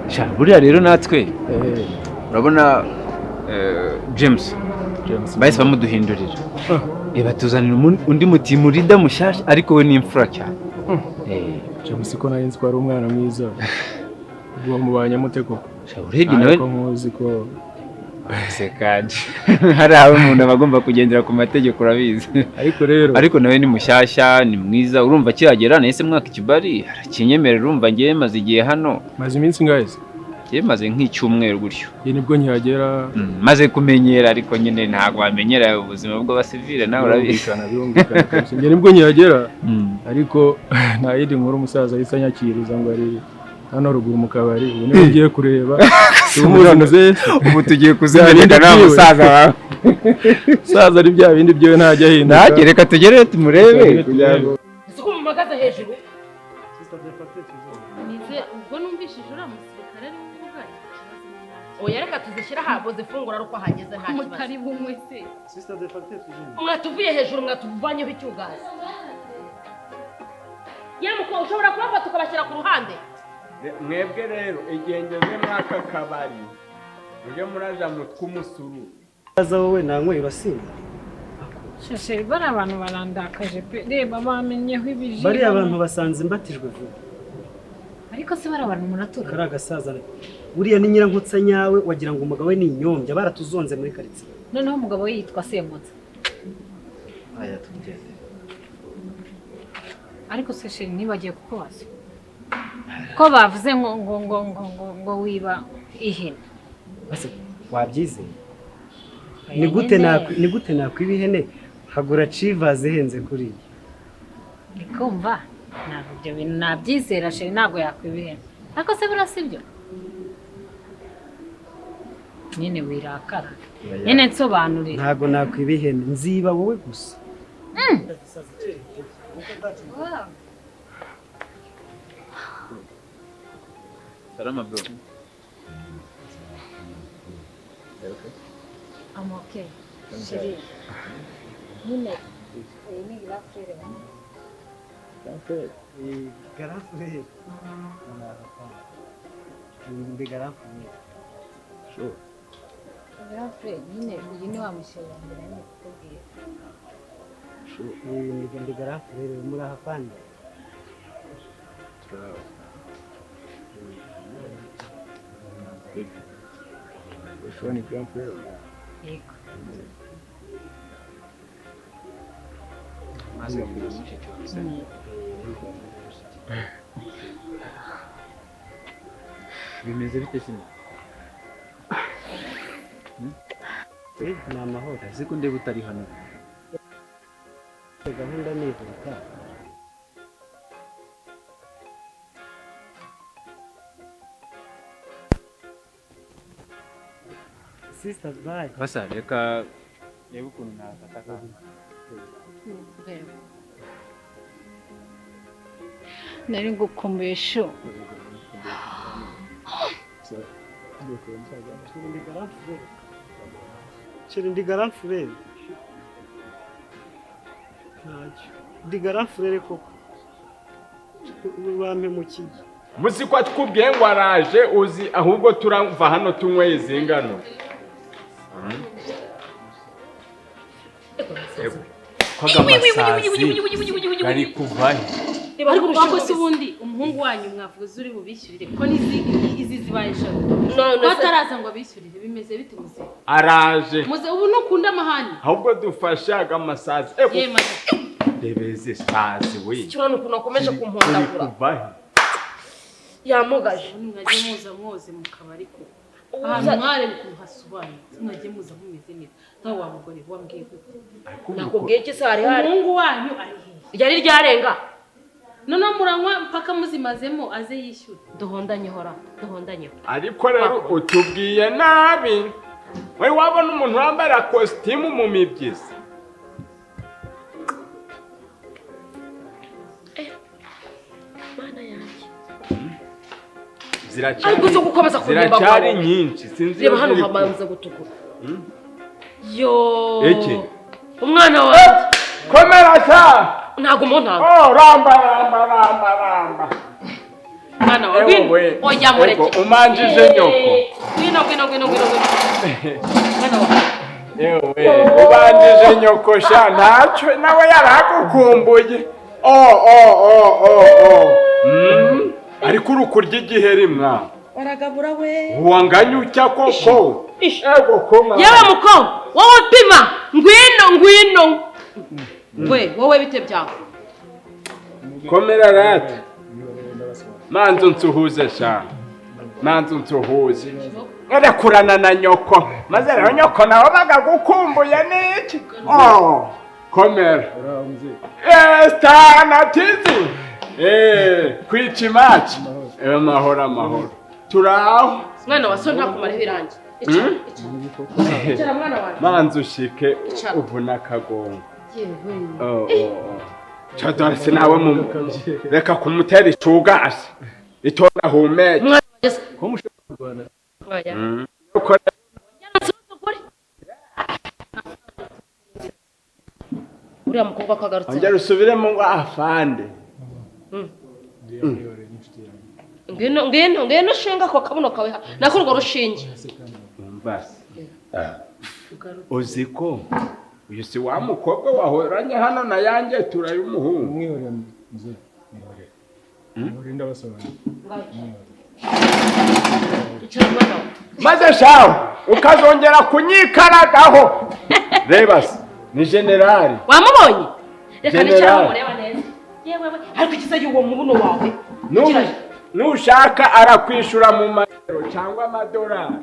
Speaker 9: sha buriya rero natwe urabona James bahise bamuduhindurira. Batuzanira undi mutimurida mushyashya ariko we ni imfura cyane.
Speaker 8: James ko nari nzi ko ari umwana mwiza. Ubwo mubanye mute koko?
Speaker 9: Urebye nawe
Speaker 8: ariko nkuzi ko
Speaker 9: sekaje hari aho umuntu aba agomba kugendera ku mategeko urabizi.
Speaker 8: Ariko rero
Speaker 9: ariko nawe ni mushyashya ni mwiza urumva kiragera nahise mwaka ikibari arakinyemerera urumva ngiye maze igihe hano.
Speaker 8: Maze iminsi ingahe?
Speaker 9: Ngiye maze nk'icyumweru gutyo.
Speaker 8: Iyi nibwo nkihagera.
Speaker 9: Maze kumenyera ariko nyine ntabwo wamenyera ubuzima bw'abasivile nawe urabizi.
Speaker 8: Birumvikana kabisa. Ngiye nibwo nkihagera ariko nta yindi nkuru umusaza yahise anyakiriza ngo ari hano ruguru mu kabari ubu niba ugiye kureba tumuranze
Speaker 9: ubu tugiye kuzimeneka nta musaza wawe.
Speaker 8: Musaza ari bya bindi byewe ntajya ahinduka.
Speaker 9: Ntajye reka tugere tumurebe
Speaker 8: kugira ngo
Speaker 2: ese ko mumagaze hejuru.
Speaker 5: Nize ubwo numvishije uriya musirikare ari kuvuga.
Speaker 2: Oya reka tuzishyira aho zifungura ari uko hageze nta kibazo.
Speaker 5: Mutari bunywe se.
Speaker 4: Sister de facture tuzumva.
Speaker 2: Mwatuvuye hejuru mwatuvanyeho icyugazi. Yemuko ushobora kubafata ukabashyira ku ruhande.
Speaker 1: Mwebwe rero igihe ngeze mwaka kabari mujye muraja mutw'umusuru.
Speaker 4: Aza wowe nanyweye urasinda.
Speaker 7: Sheri bari abantu barandakaje pe reba bamenyeho ibiji.
Speaker 4: Bari abantu basanze mbatijwe vuba.
Speaker 7: Ariko se bari abantu muratura.
Speaker 4: Kari agasaza uriya ni nyirankotsa nyawe wagira ngo umugabo we ni inyombya baratuzonze muri quartier.
Speaker 7: Noneho umugabo we yitwa Semutsa.
Speaker 4: Aya tugende.
Speaker 7: Ariko se Sheri nibagiye kukubaza. Ko bavuze ngo ngo ngo ngo ngo ngo wiba ihene.
Speaker 4: Base wabyizeye? Ni gute nakwiba ihene hagura Chivas ihenze kuri iyi?
Speaker 7: Nikumva ntabwo ibyo bintu nabyizera Sheri ntabwo yakwiba ihene. Ariko se buriya sibyo? Nyine wirakara. Nyine nsobanurira.
Speaker 4: Ntabwo nakwiba ihene nziba wowe gusa.
Speaker 9: Salama bro.
Speaker 7: I'm okay. Sheri. Nyine iyi ni grafere.
Speaker 4: Grafere. Ndi grafere.
Speaker 9: Sure.
Speaker 7: Grafere nyine uyu ni wa mushinga wa mbere ndi kukubwira.
Speaker 4: Sure. Ndi grafere muri ahafande.
Speaker 9: Turaho.
Speaker 8: Joshua ni grand frère.
Speaker 7: Yego.
Speaker 9: Bimeze bite se?
Speaker 4: Ni amahoro.
Speaker 9: Ese ko ndeba utari hano?
Speaker 4: Gahunda nihuta. Sister, bye.
Speaker 9: Basa reka reba ukuntu nafata.
Speaker 7: Nari ngukumbuye shu.
Speaker 4: Ndi grand frère. Ntacyo. Ndi grand frère koko. Bampemukiye.
Speaker 1: Muzi ko twubwiye ngo araje uzi ahubwo turava hano tunyweye izingano.
Speaker 9: Ari kuvahe?
Speaker 5: Ariko se ubundi umuhungu wanyu mwavuze uri bubishyurire ko nizi izi zibaye eshatu. Ko ataraza ngo abishyurire bimeze bite muze?
Speaker 1: Araje.
Speaker 5: Muze ubu nukunda amahane.
Speaker 1: Ahubwo dufashaga amasazi. Debeze sazi we.
Speaker 2: Kirano ukuntu akomeje kumpondagura. Yamugaje.
Speaker 5: Mwagiye muza mwoze mu kabari ko. Ahantu mware kuhasobanutse mwagiye muza mumeze neza. Nkawe wa mugore wambwiye gute?
Speaker 2: Nakubwiye iki se hari hari?
Speaker 5: Umuhungu wanyu ari hehe?
Speaker 2: Ryari ryarenga.
Speaker 5: None muranywa mpaka muzimazemo aze yishyura. Duhondanye hora, duhondanye.
Speaker 1: Ariko rero utubwiye nabi. We wabona umuntu wambara costume mu mibyizi.
Speaker 2: Mana yanjye.
Speaker 1: Ziracyari.
Speaker 2: Ariko zo gukomeza kurimba
Speaker 1: ziracyari nyinshi sinzi.
Speaker 2: Reba hano hamanza gutukura. Yo.
Speaker 1: Iki?
Speaker 2: Umwana wanjye.
Speaker 1: Komera sa.
Speaker 2: Ntago umuntu.
Speaker 1: Oh, ramba ramba ramba ramba.
Speaker 2: Mwana wawe ngwino. Oya mureke.
Speaker 1: Umanjije nyoko.
Speaker 2: Ngwino ngwino ngwino ngwino. Mwana wawe.
Speaker 1: Yewe, ubanjije nyoko sha ntacyo nawe yaragukumbuye. Oh oh oh oh oh. Ariko urukurya igiheri mwa.
Speaker 2: Baragabura we.
Speaker 1: Wanganya utya koko. Ego koma.
Speaker 2: Yewe muko, wowe pima. Ngwino ngwino. We, wowe bite byawe?
Speaker 1: Komera rata. Manzu nsuhuze sha. Manzu nsuhuze. Narakurana na nyoko. Maze rero nyoko nawe bagagukumbuye niki? Oh, komera. Estana tizi. Kwica imaci. Amahoro amahoro. Turaho.
Speaker 2: Mwana wa so ntakumara ibirangi. Icara mwana wanjye.
Speaker 1: Manzu ushike uvuna akagongo. Oh oh. Chadora sinawe mu reka kumutera icugasi. Itora humeke.
Speaker 8: Ko mushobora kurwana.
Speaker 2: Oya. Uriya mukobwa akagarutse.
Speaker 1: Ongera usubiremo ngo afande.
Speaker 2: Ngwino ngwino ngwino shinga ko kabuno kawe nako urwo rushinge.
Speaker 1: Basi. Uziko uyu si wa mukobwa wahoranye hano na yanjye turaye umuhungu.
Speaker 8: Mwihorere mzee. Mwihorere. Mwihorere ndabasobanurira.
Speaker 1: Maze shaho ukazongera kunyikaragaho. Reba se ni generali.
Speaker 2: Wamubonye? Reka nicara mureba neza. Yewe we ariko ikiza y'uwo mubuno wawe.
Speaker 1: Nushaka arakwishura mu mayero cyangwa amadolari.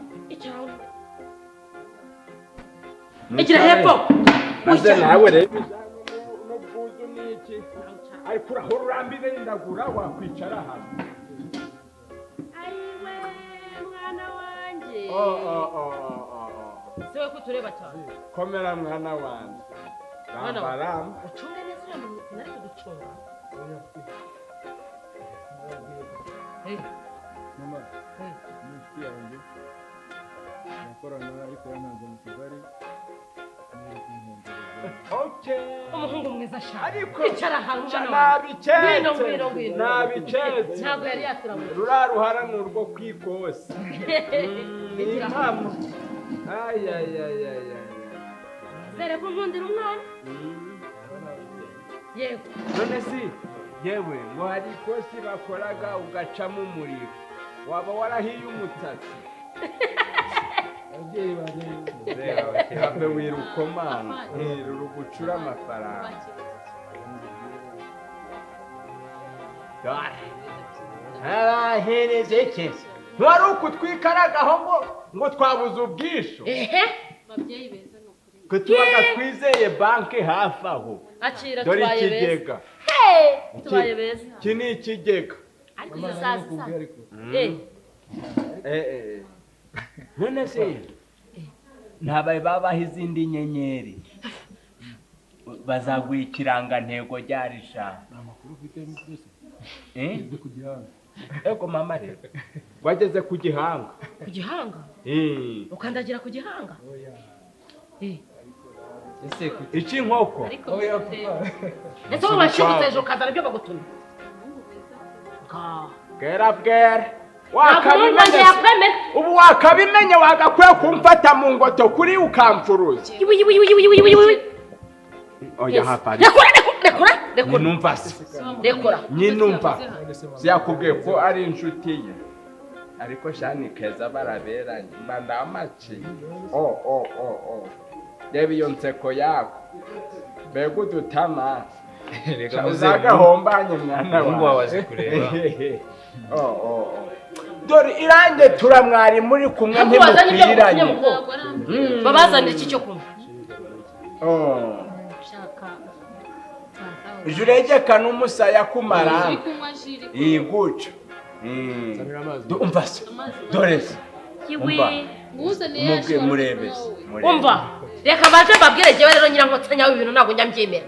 Speaker 2: Igira hepfo.
Speaker 1: Maze nawe reba n'ubwuzu n'iki. Ariko urahora urambire ndagura wakwicara hano.
Speaker 2: Aiwe mwana wanjye.
Speaker 1: Oh oh oh oh.
Speaker 2: Sewe ko tureba cyane.
Speaker 1: Komera mwana wanjye. Ramba ramba.
Speaker 2: Ucunge neza uriya muntu nari kugucunga.
Speaker 8: Mama, ni inshuti yanjye. Nakorana ariko yananze mu Kigali.
Speaker 1: Okay.
Speaker 2: Umuhungu mwiza sha.
Speaker 1: Ariko
Speaker 2: icara ahantu mwana wanjye.
Speaker 1: Nabicetse. Nabicetse.
Speaker 2: Ntabwo yari yaturamutse.
Speaker 1: Rura ruhara ni urwo kwikosa. Ni impamo. Ay ay ay ay ay.
Speaker 2: Zere ko nkundira umwana. Yego.
Speaker 1: None si yewe ngo hari ikosi bakoraga ugacamo umuriro. Waba warahiye umutsatsi.
Speaker 8: Ababyeyi banjye
Speaker 1: Have wirukomanga rugucura amafaranga. Arahereze iki? Ntiwari ukutwikaragaho ngo twabuze ubwisho.
Speaker 2: Ehe.
Speaker 5: Babyeyi beza ni ukuri.
Speaker 1: Ko tubaga twizeye banki hafi aho.
Speaker 2: Akira
Speaker 1: Dore
Speaker 2: tubaye beza.
Speaker 1: ikigega.
Speaker 2: Hey, tubaye beza.
Speaker 1: Iki ni ikigega.
Speaker 2: Ariko izo sazi sazi. Eh.
Speaker 1: None se ntabaye babaha izindi nyenyeri bazaguha ikirangantego ryarisha.
Speaker 8: Amakuru ufite byose.
Speaker 1: Eh?
Speaker 8: Ngeze ku gihanga.
Speaker 1: Ego mama rero. Wageze ku gihanga.
Speaker 2: Ku gihanga?
Speaker 1: Eh.
Speaker 2: Ukandagira ku gihanga?
Speaker 8: Oya.
Speaker 2: Eh.
Speaker 9: Ese ku
Speaker 1: Iki inkoko.
Speaker 8: Oya papa.
Speaker 2: Ese wowe washingutse hejuru ukazana ibyo bagutumye? Ka.
Speaker 1: Bwera bwera.
Speaker 2: Wakabimenye.
Speaker 1: Ubu wakabimenye wagakwiye kumfata mu ngoto kuri ukamfuruza.
Speaker 2: Iwi iwi iwi iwi iwi iwi.
Speaker 1: Oya hapa.
Speaker 2: Rekura rekura rekura.
Speaker 1: Nyinumva se.
Speaker 2: Rekura.
Speaker 1: Nyinumva. Siyakubwiye ko ari inshuti ye. Ariko shani keza baraberanye. Mba ndamaci. Oh oh oh oh. Reba iyo nseko yako. Mbega udutama.
Speaker 9: Reka muzehe.
Speaker 1: Uzagahombanye mwana wawe.
Speaker 9: Umuhungu wawe azi kureba.
Speaker 1: Oh oh oh. Dore irange turamwari muri kumwe ntimukwiranye.
Speaker 2: Babazanira iki cyo kunywa?
Speaker 1: Oh. Juregeka n'umusaya kumaranga. Iguca. Umva se. Dore se. Umva.
Speaker 5: Nguzaniye
Speaker 1: Murebe se.
Speaker 2: Umva. Reka baje mbabwire jewe rero nyirankotsa nyawe ibintu ntabwo njya mbyemera.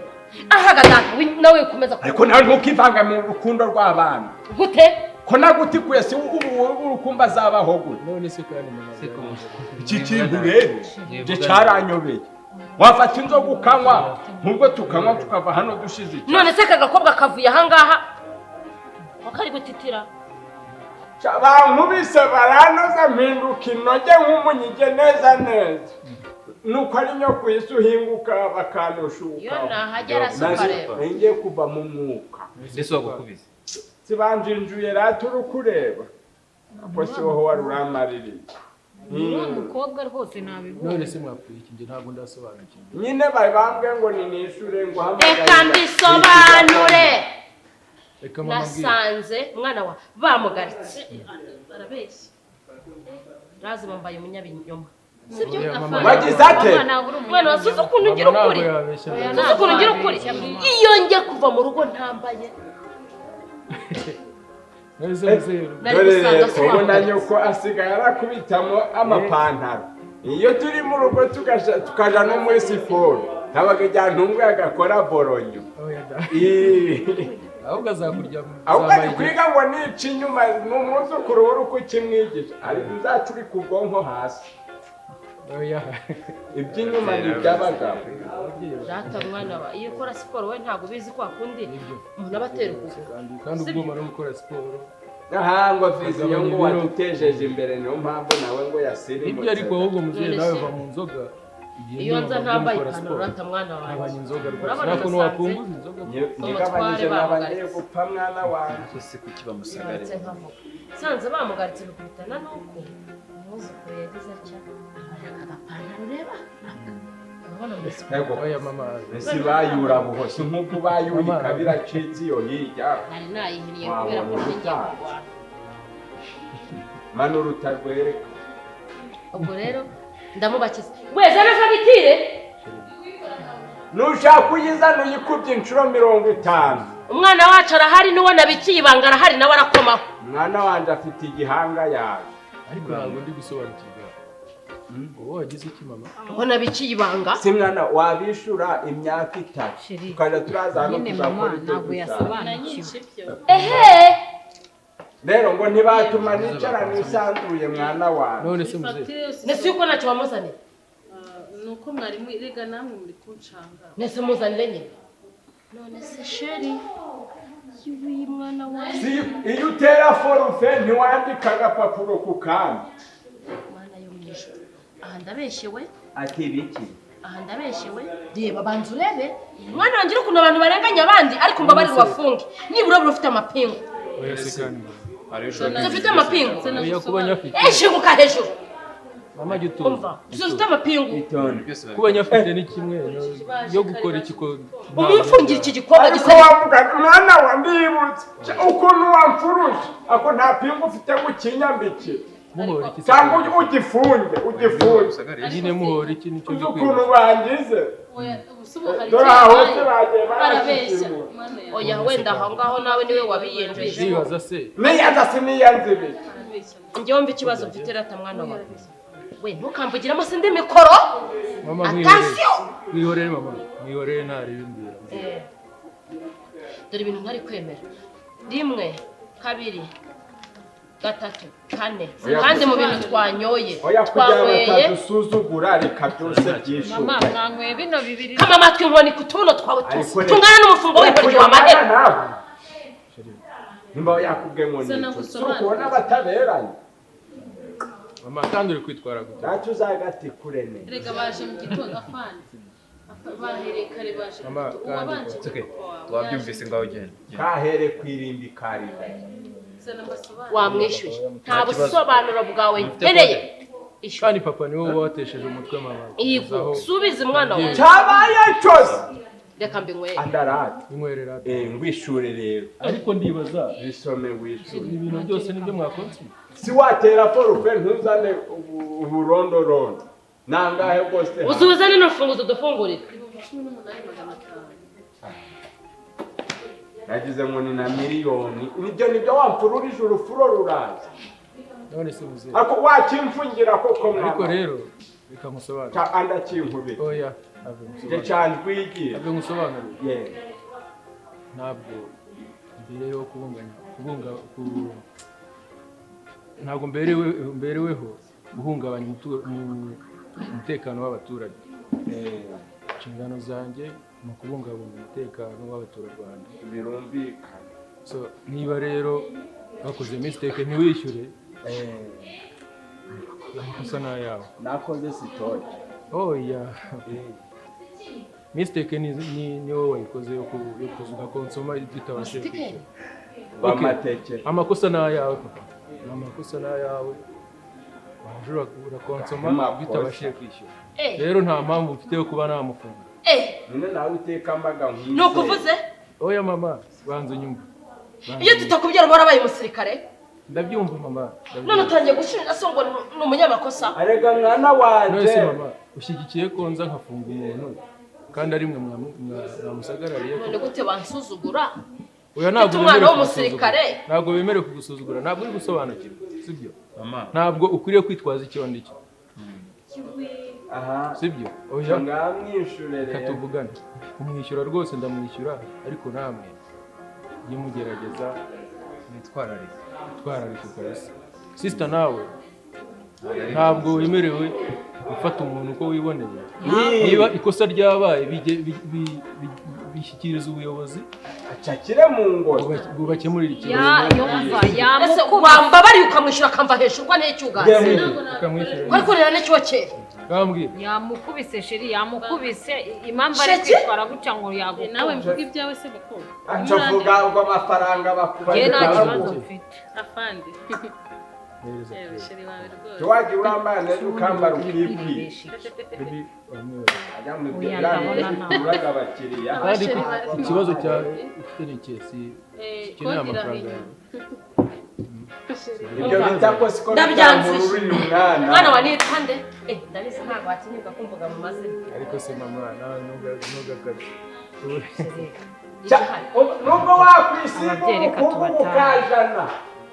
Speaker 2: Ahaga data nawe ukomeza.
Speaker 1: Ariko nawe ntukivanga mu rukundo rw'abana.
Speaker 2: Gute?
Speaker 1: Ko nagutikuye si ubu urukumba azabaho gute?
Speaker 8: None se kandi mama.
Speaker 1: Iki kintu rero je caranyobeye. Wafata inzoga ukanywa nk'ubwo tukanywa tukava hano dushize iki.
Speaker 2: None se kagakobwa kavuye aha ngaha wakari gutitira.
Speaker 1: Bankubise baranoza mpinduka inoge nk'umunyige neza neza. Nuko ari nyo ku isi uhinguka bakanushuka.
Speaker 2: Iyo nahagera suka rero.
Speaker 1: Ngiye kuva mu mwuka.
Speaker 9: Ndetse wagukubise.
Speaker 1: Sibanjinjuye rata uri kureba. Ko si wowe wari uramaririye.
Speaker 7: Uwo mukobwa rwose nabibonye.
Speaker 8: None se mwapfuye iki? Nge ntabwo ndasobanukirwa.
Speaker 1: Nyine bari bambwiye ngo ni nishure ngo hamagare.
Speaker 2: Reka mbisobanure.
Speaker 8: Reka mama mbwire.
Speaker 2: Nasanze umwana wa bamugaritse.
Speaker 5: Barabeshya.
Speaker 2: Razi bambaye umunyabinyoma. Sibyo?
Speaker 1: Wagize ate?
Speaker 2: Mwana wasuze ukuntu ngira ukuri. Suze ukuntu ngira ukuri. Iyo njye kuva mu rugo ntambaye.
Speaker 1: Dore ubona nyoko asigaye arakubitamo amapantaro. Iyo turi mu rugo tukaja no muri siporo. Ntabaga ijya agakora boronyo.
Speaker 8: Ahubwo azakurya.
Speaker 1: Ahubwo ari kwiga ngo nica inyuma ni umwuzukuru wari uko ukimwigisha. Ariko uzacurika ubwonko hasi. Iby'inyuma ni iby'abagabo.
Speaker 2: Data mwana wa iyo ukora siporo we ntabwo ubizi kwa kundi umuntu aba atera ukuguru.
Speaker 8: Kandi ubwo umara gukora siporo.
Speaker 1: Aha ngo viziyo ngo wadutejeje imbere niyo mpamvu nawe ngo yasirimutse.
Speaker 8: Ibyo ariko ahubwo muzehe nawe va mu nzoga.
Speaker 2: Iyo nza ntambaye ipantaro rata mwana wanjye.
Speaker 8: Ntabanye inzoga rwose. Nta kuntu wapunguza inzoga.
Speaker 1: Nigabanyije nabangiye gupfa mwana wanjye.
Speaker 9: Ese kuki bamusagarira?
Speaker 2: Sanze bamugaritse bikubitana nuko umwuzukuru yagize atya akagapantaro ureba.
Speaker 1: Ego oya mama ese bayura buhose nkuko bayurika biracitse iyo hirya.
Speaker 2: Nari nayihiniye kubera ko ngiye kurwana.
Speaker 1: Manu rutarwereka.
Speaker 2: Ubwo rero ndamubakiza. Weza na fagitire.
Speaker 1: Nushaka uyizana uyikubye inshuro 50.
Speaker 2: Umwana wacu arahari n'uwo nabikiye ibanga arahari nawe arakomaho.
Speaker 1: Umwana wanje afite igihanga yaje.
Speaker 8: Ariko ntabwo ndi gusobanukirwa. Uwo wagize iki mama?
Speaker 2: Uwo nabikiye ibanga.
Speaker 1: Si mwana wabishura imyaka 3. Tukaja turaza hano tuzakora ibyo
Speaker 7: yasobanukiwe.
Speaker 2: Ehe.
Speaker 1: Rero ngo ntibatuma nicara nisanzuye mwana wawe.
Speaker 8: None se muzehe.
Speaker 2: Nese yuko ntacyo bamuzaniye.
Speaker 5: Nuko mwarimu rega namwe muri kuncanga.
Speaker 2: Nese muzanire nyine. None se sheri yiwi mwana wawe.
Speaker 1: Si iyo utera forufe ntiwandika agapapuro ku kandi.
Speaker 2: Mwana yo mwijuru. Aha ndabeshewe.
Speaker 1: Ati biki?
Speaker 2: Aha ndabeshewe. Reba banza urebe. Mwana wanjye ukuntu abantu barenganya abandi ariko mbabarira wafunge. Nibura buri ufite amapingu.
Speaker 8: Oya se kandi.
Speaker 2: Ufite amapingu.
Speaker 8: Oya kuba nyafite.
Speaker 2: Shinguka hejuru.
Speaker 8: Mama gituza.
Speaker 2: Umva, ufite amapingu.
Speaker 8: Kuba nyafite ni kimwe yo gukora iki ko
Speaker 2: umwifungira iki gikombe
Speaker 10: gisa. Ariko mwana wa ndibutse ukuntu wamfuruje ako nta pingu ufite ngo ukinyambike. Cyangwa ugifunge
Speaker 8: nyine muhora iki nicyo
Speaker 10: gikwiye. Ukuntu bangize. Dore aho hose bagiye barabeshya.
Speaker 2: Oya wenda aho ngaho nawe niwe wabiyenjeje.
Speaker 8: Ndibaza se.
Speaker 10: Niyaza siniyanze.
Speaker 2: Njyewe mva ikibazo mfite rata mwana wawe. We ntukamvugiramo sindi mikoro.
Speaker 8: Mama mwihorere. Mwihorere mama. Mwihorere ntaribimbira.
Speaker 2: Dore ibintu ntari kwemera. 1 2 3 4 kandi mu bintu twanyoye.
Speaker 10: Twanyweye dusuzugura reka byose byishuka.
Speaker 7: Mama mwanyweye bino bibiri.
Speaker 2: Kama amatwi nkoni kutuno twawe tungana n'umufungo w'intoryi wa mahera.
Speaker 10: Nimba yakubwe ngo ni ukubona bataberanye.
Speaker 8: Mama kandi uri kwitwara gute?
Speaker 10: Ntacyo uzagati kure ne.
Speaker 5: Rega baje mu gitondo afande. Bahereye kare baje.
Speaker 9: Uwabanje. Wabyumvise ngaho ugenda.
Speaker 10: Kahere kwirimbi karinda.
Speaker 2: Wamwishyuye. Nta busobanuro bwawe nkeneye.
Speaker 8: Kandi papa niwe uba watesheje umutwe mama.
Speaker 2: Yego, subiza umwana wawe.
Speaker 10: Cyabaye cyose.
Speaker 2: Reka mbinywere.
Speaker 10: Andarate.
Speaker 8: Inywerera.
Speaker 10: Ngwishure rero.
Speaker 8: Ariko ndibaza.
Speaker 10: Bisome wishure.
Speaker 8: Ibintu byose nibyo mwakonse.
Speaker 10: Si watera forufe ntuzane uburondorondo. Nangahe rwose.
Speaker 2: Uzuzane n'urufunguzo dufungurire.
Speaker 5: 18,500.
Speaker 10: Nagize ngo ni na miliyoni. Nibyo wamfururije urufuro ruraza.
Speaker 8: None se muzehe.
Speaker 10: Ako wakimfungira koko mwana.
Speaker 8: Ariko rero reka musobanure.
Speaker 10: Cha andakinkubira.
Speaker 8: Oya.
Speaker 10: Nje cyanjwigira.
Speaker 8: Abe musobanure.
Speaker 10: Yeah.
Speaker 8: Ntabwo mbereyeho kubunganya ntabwo mbereweho guhungabanya umutekano w'abaturage. Inshingano zanjye ni ukubungabunga umutekano w'abaturarwanda.
Speaker 10: Birumvikana.
Speaker 8: So niba rero bakoze mistake ntiwishyure amakosa ni ayawe.
Speaker 10: Nakoze sitoke.
Speaker 8: Oya. Mistake ni wowe wayikoze yo kuzuga konsoma bitabashije kwishyura.
Speaker 10: Bamateke.
Speaker 8: Amakosa ni ayawe papa. Amakosa ni ayawe. Wajura urakonsoma bitabashije kwishyura. Rero nta mpamvu mfite yo kuba namufunga.
Speaker 10: None nawe uteka mbaga nkwize.
Speaker 2: Nukuvuze?
Speaker 8: Oya mama, banza unyumve.
Speaker 2: Iyo tutakubyara warabaye umusirikare?
Speaker 8: Ndabyumva mama.
Speaker 2: None utangiye gushinja so ngo ni umunyamakosa.
Speaker 10: Arega mwana wanje.
Speaker 8: None se mama, ushyigikiye ko nza nkafunga umuntu kandi ari mwe mwamusagarariye?
Speaker 2: None gute bansuzugura?
Speaker 8: Oya ntabwo
Speaker 2: umwana w'umusirikare.
Speaker 8: Ntabwo bemerewe kugusuzugura, ntabwo uri gusobanukirwa, sibyo?
Speaker 9: Mama.
Speaker 8: Ntabwo ukwiriye kwitwaza icyo ndicyo.
Speaker 10: Aha.
Speaker 8: Sibyo? Oya.
Speaker 10: Ngamwishure rero.
Speaker 8: Katuvugane. Kumwishyura rwose ndamwishyura ariko namwe yimugerageza
Speaker 9: nitwararike.
Speaker 8: Twararitse kabisa. Sister nawe ntabwo wemerewe gufata umuntu uko wiboneye. Niba ikosa ryabaye bishyikiriza ubuyobozi
Speaker 10: acakire mu ngo
Speaker 8: bubakemurira ikibazo.
Speaker 7: Yumva
Speaker 2: Ese wambabariye ukamwishyura akamva hejuru ko nticyugaze.
Speaker 8: Ukamwishyura.
Speaker 2: Ariko rero nicyo kera.
Speaker 8: Kambwira.
Speaker 7: Yamukubise sheri, yamukubise impamvu ari kwitwara gutya ngo yagukunda.
Speaker 5: Nawe mvuga ibyawe se bakuru.
Speaker 10: Acavuga ubwo amafaranga bakubaye.
Speaker 7: Nta kibazo mfite.
Speaker 5: Afande. Sheri wawe rwose.
Speaker 10: Wagiye urambara neza ukambara ukikwiye.
Speaker 8: Kandi ikibazo cyawe ufite ni ikihe? Si ukeneye amafaranga yawe.
Speaker 10: Ibyo bita ko siko
Speaker 2: Ndabyanze.
Speaker 10: Umwana.
Speaker 2: Mwana wa nitwa nde? Ndabizi ntabwo watinyuka kumvuga mu mazina.
Speaker 8: Ariko se mama nawe ntugakabye.
Speaker 10: Nubwo wakwisiga ubukungu ukajana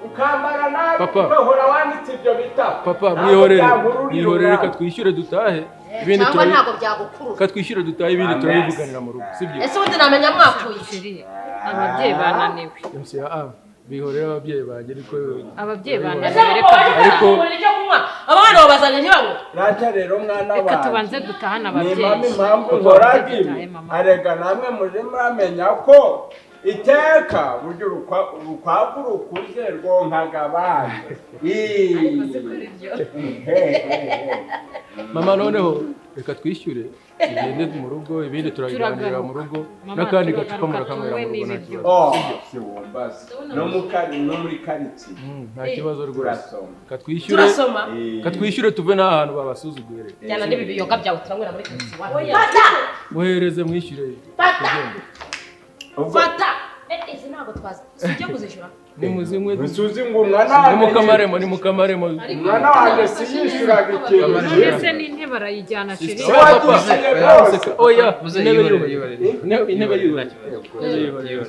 Speaker 10: ukambara nabi ugahora wanditse ibyo bitabo.
Speaker 8: Papa mwihorere, mwihorere reka twishyure dutahe. Ibindi
Speaker 2: cyangwa ntabwo byagukurura.
Speaker 8: Reka twishyure dutahe ibindi turabivuganira mu rugo, sibyo?
Speaker 2: Ese ubundi namenya mwakuye.
Speaker 7: Ababyeyi bananiwe.
Speaker 8: MCA bihorera ababyeyi banjye ariko
Speaker 7: ababyeyi bananiwe
Speaker 2: Ese
Speaker 7: reka
Speaker 8: ariko
Speaker 2: icyo kunywa abana babazanye ntibanywe.
Speaker 10: Rata rero mwana
Speaker 7: reka
Speaker 10: wanjye.
Speaker 7: tubanze dutahane
Speaker 10: Ni mama
Speaker 7: ababyeyi.
Speaker 10: impamvu nkoraga ibi. Arega namwe muje muramenya ko iteka burya urukwavu rukuze rwonkaga abana.
Speaker 8: Mama noneho Reka twishyure tugende mu rugo, ibindi turabiganirira mu rugo.
Speaker 7: Mama,
Speaker 8: N'akandi gacupa
Speaker 7: turagaruka
Speaker 8: murakanywera mu
Speaker 7: tunywe
Speaker 8: rugo, nta
Speaker 7: n'ibiryo.
Speaker 8: kibazo.
Speaker 10: Oh, si wumbaza no mu kari no muri karitsiye.
Speaker 8: Nta kibazo rwose.
Speaker 10: Turasoma.
Speaker 8: Reka twishyure.
Speaker 2: Turasoma.
Speaker 8: Reka twishyure tuve n'ahantu babasuzuguye rero.
Speaker 2: Jyana n'ibi biyoga byawe turanywera muri karitsiye iwacu.
Speaker 5: Oya.
Speaker 2: Fata!
Speaker 8: Muhereze mwishyure.
Speaker 2: Fata!
Speaker 8: Tugende.
Speaker 2: Fata! Izi ntabwo twazi. Si ujye kuzishyura.
Speaker 8: Nimuzinywe.
Speaker 10: Nsuzi ngo umwana
Speaker 8: Ni mukamaremo, ni mukamaremo.
Speaker 10: Umwana wanjye siyishyuraga ikintu.
Speaker 7: None se n'intebe arayijyana chéri?
Speaker 10: Se wadushyuye rwose.
Speaker 8: Oya,
Speaker 9: Muzehe,
Speaker 8: intebe
Speaker 9: yihorere,
Speaker 8: yihorere.
Speaker 9: yihorere.
Speaker 8: Intebe yihorere.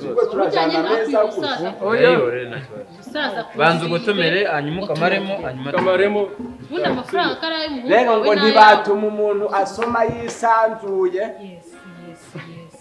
Speaker 10: Ubwo turajyana ameza gusa.
Speaker 8: Oya.
Speaker 9: Yihorere, nta kibazo.
Speaker 5: Umusaza
Speaker 9: Banza ugotomere, hanyuma ukamaremo, hanyuma
Speaker 8: Kamaremo.
Speaker 5: Ubundi amafaranga ko ari ay'umuhungu
Speaker 10: Rero
Speaker 5: wawe
Speaker 10: ngo
Speaker 5: n'ayawe.
Speaker 10: ntibatuma umuntu asoma yisanzuye.
Speaker 7: Yes, yes, yes.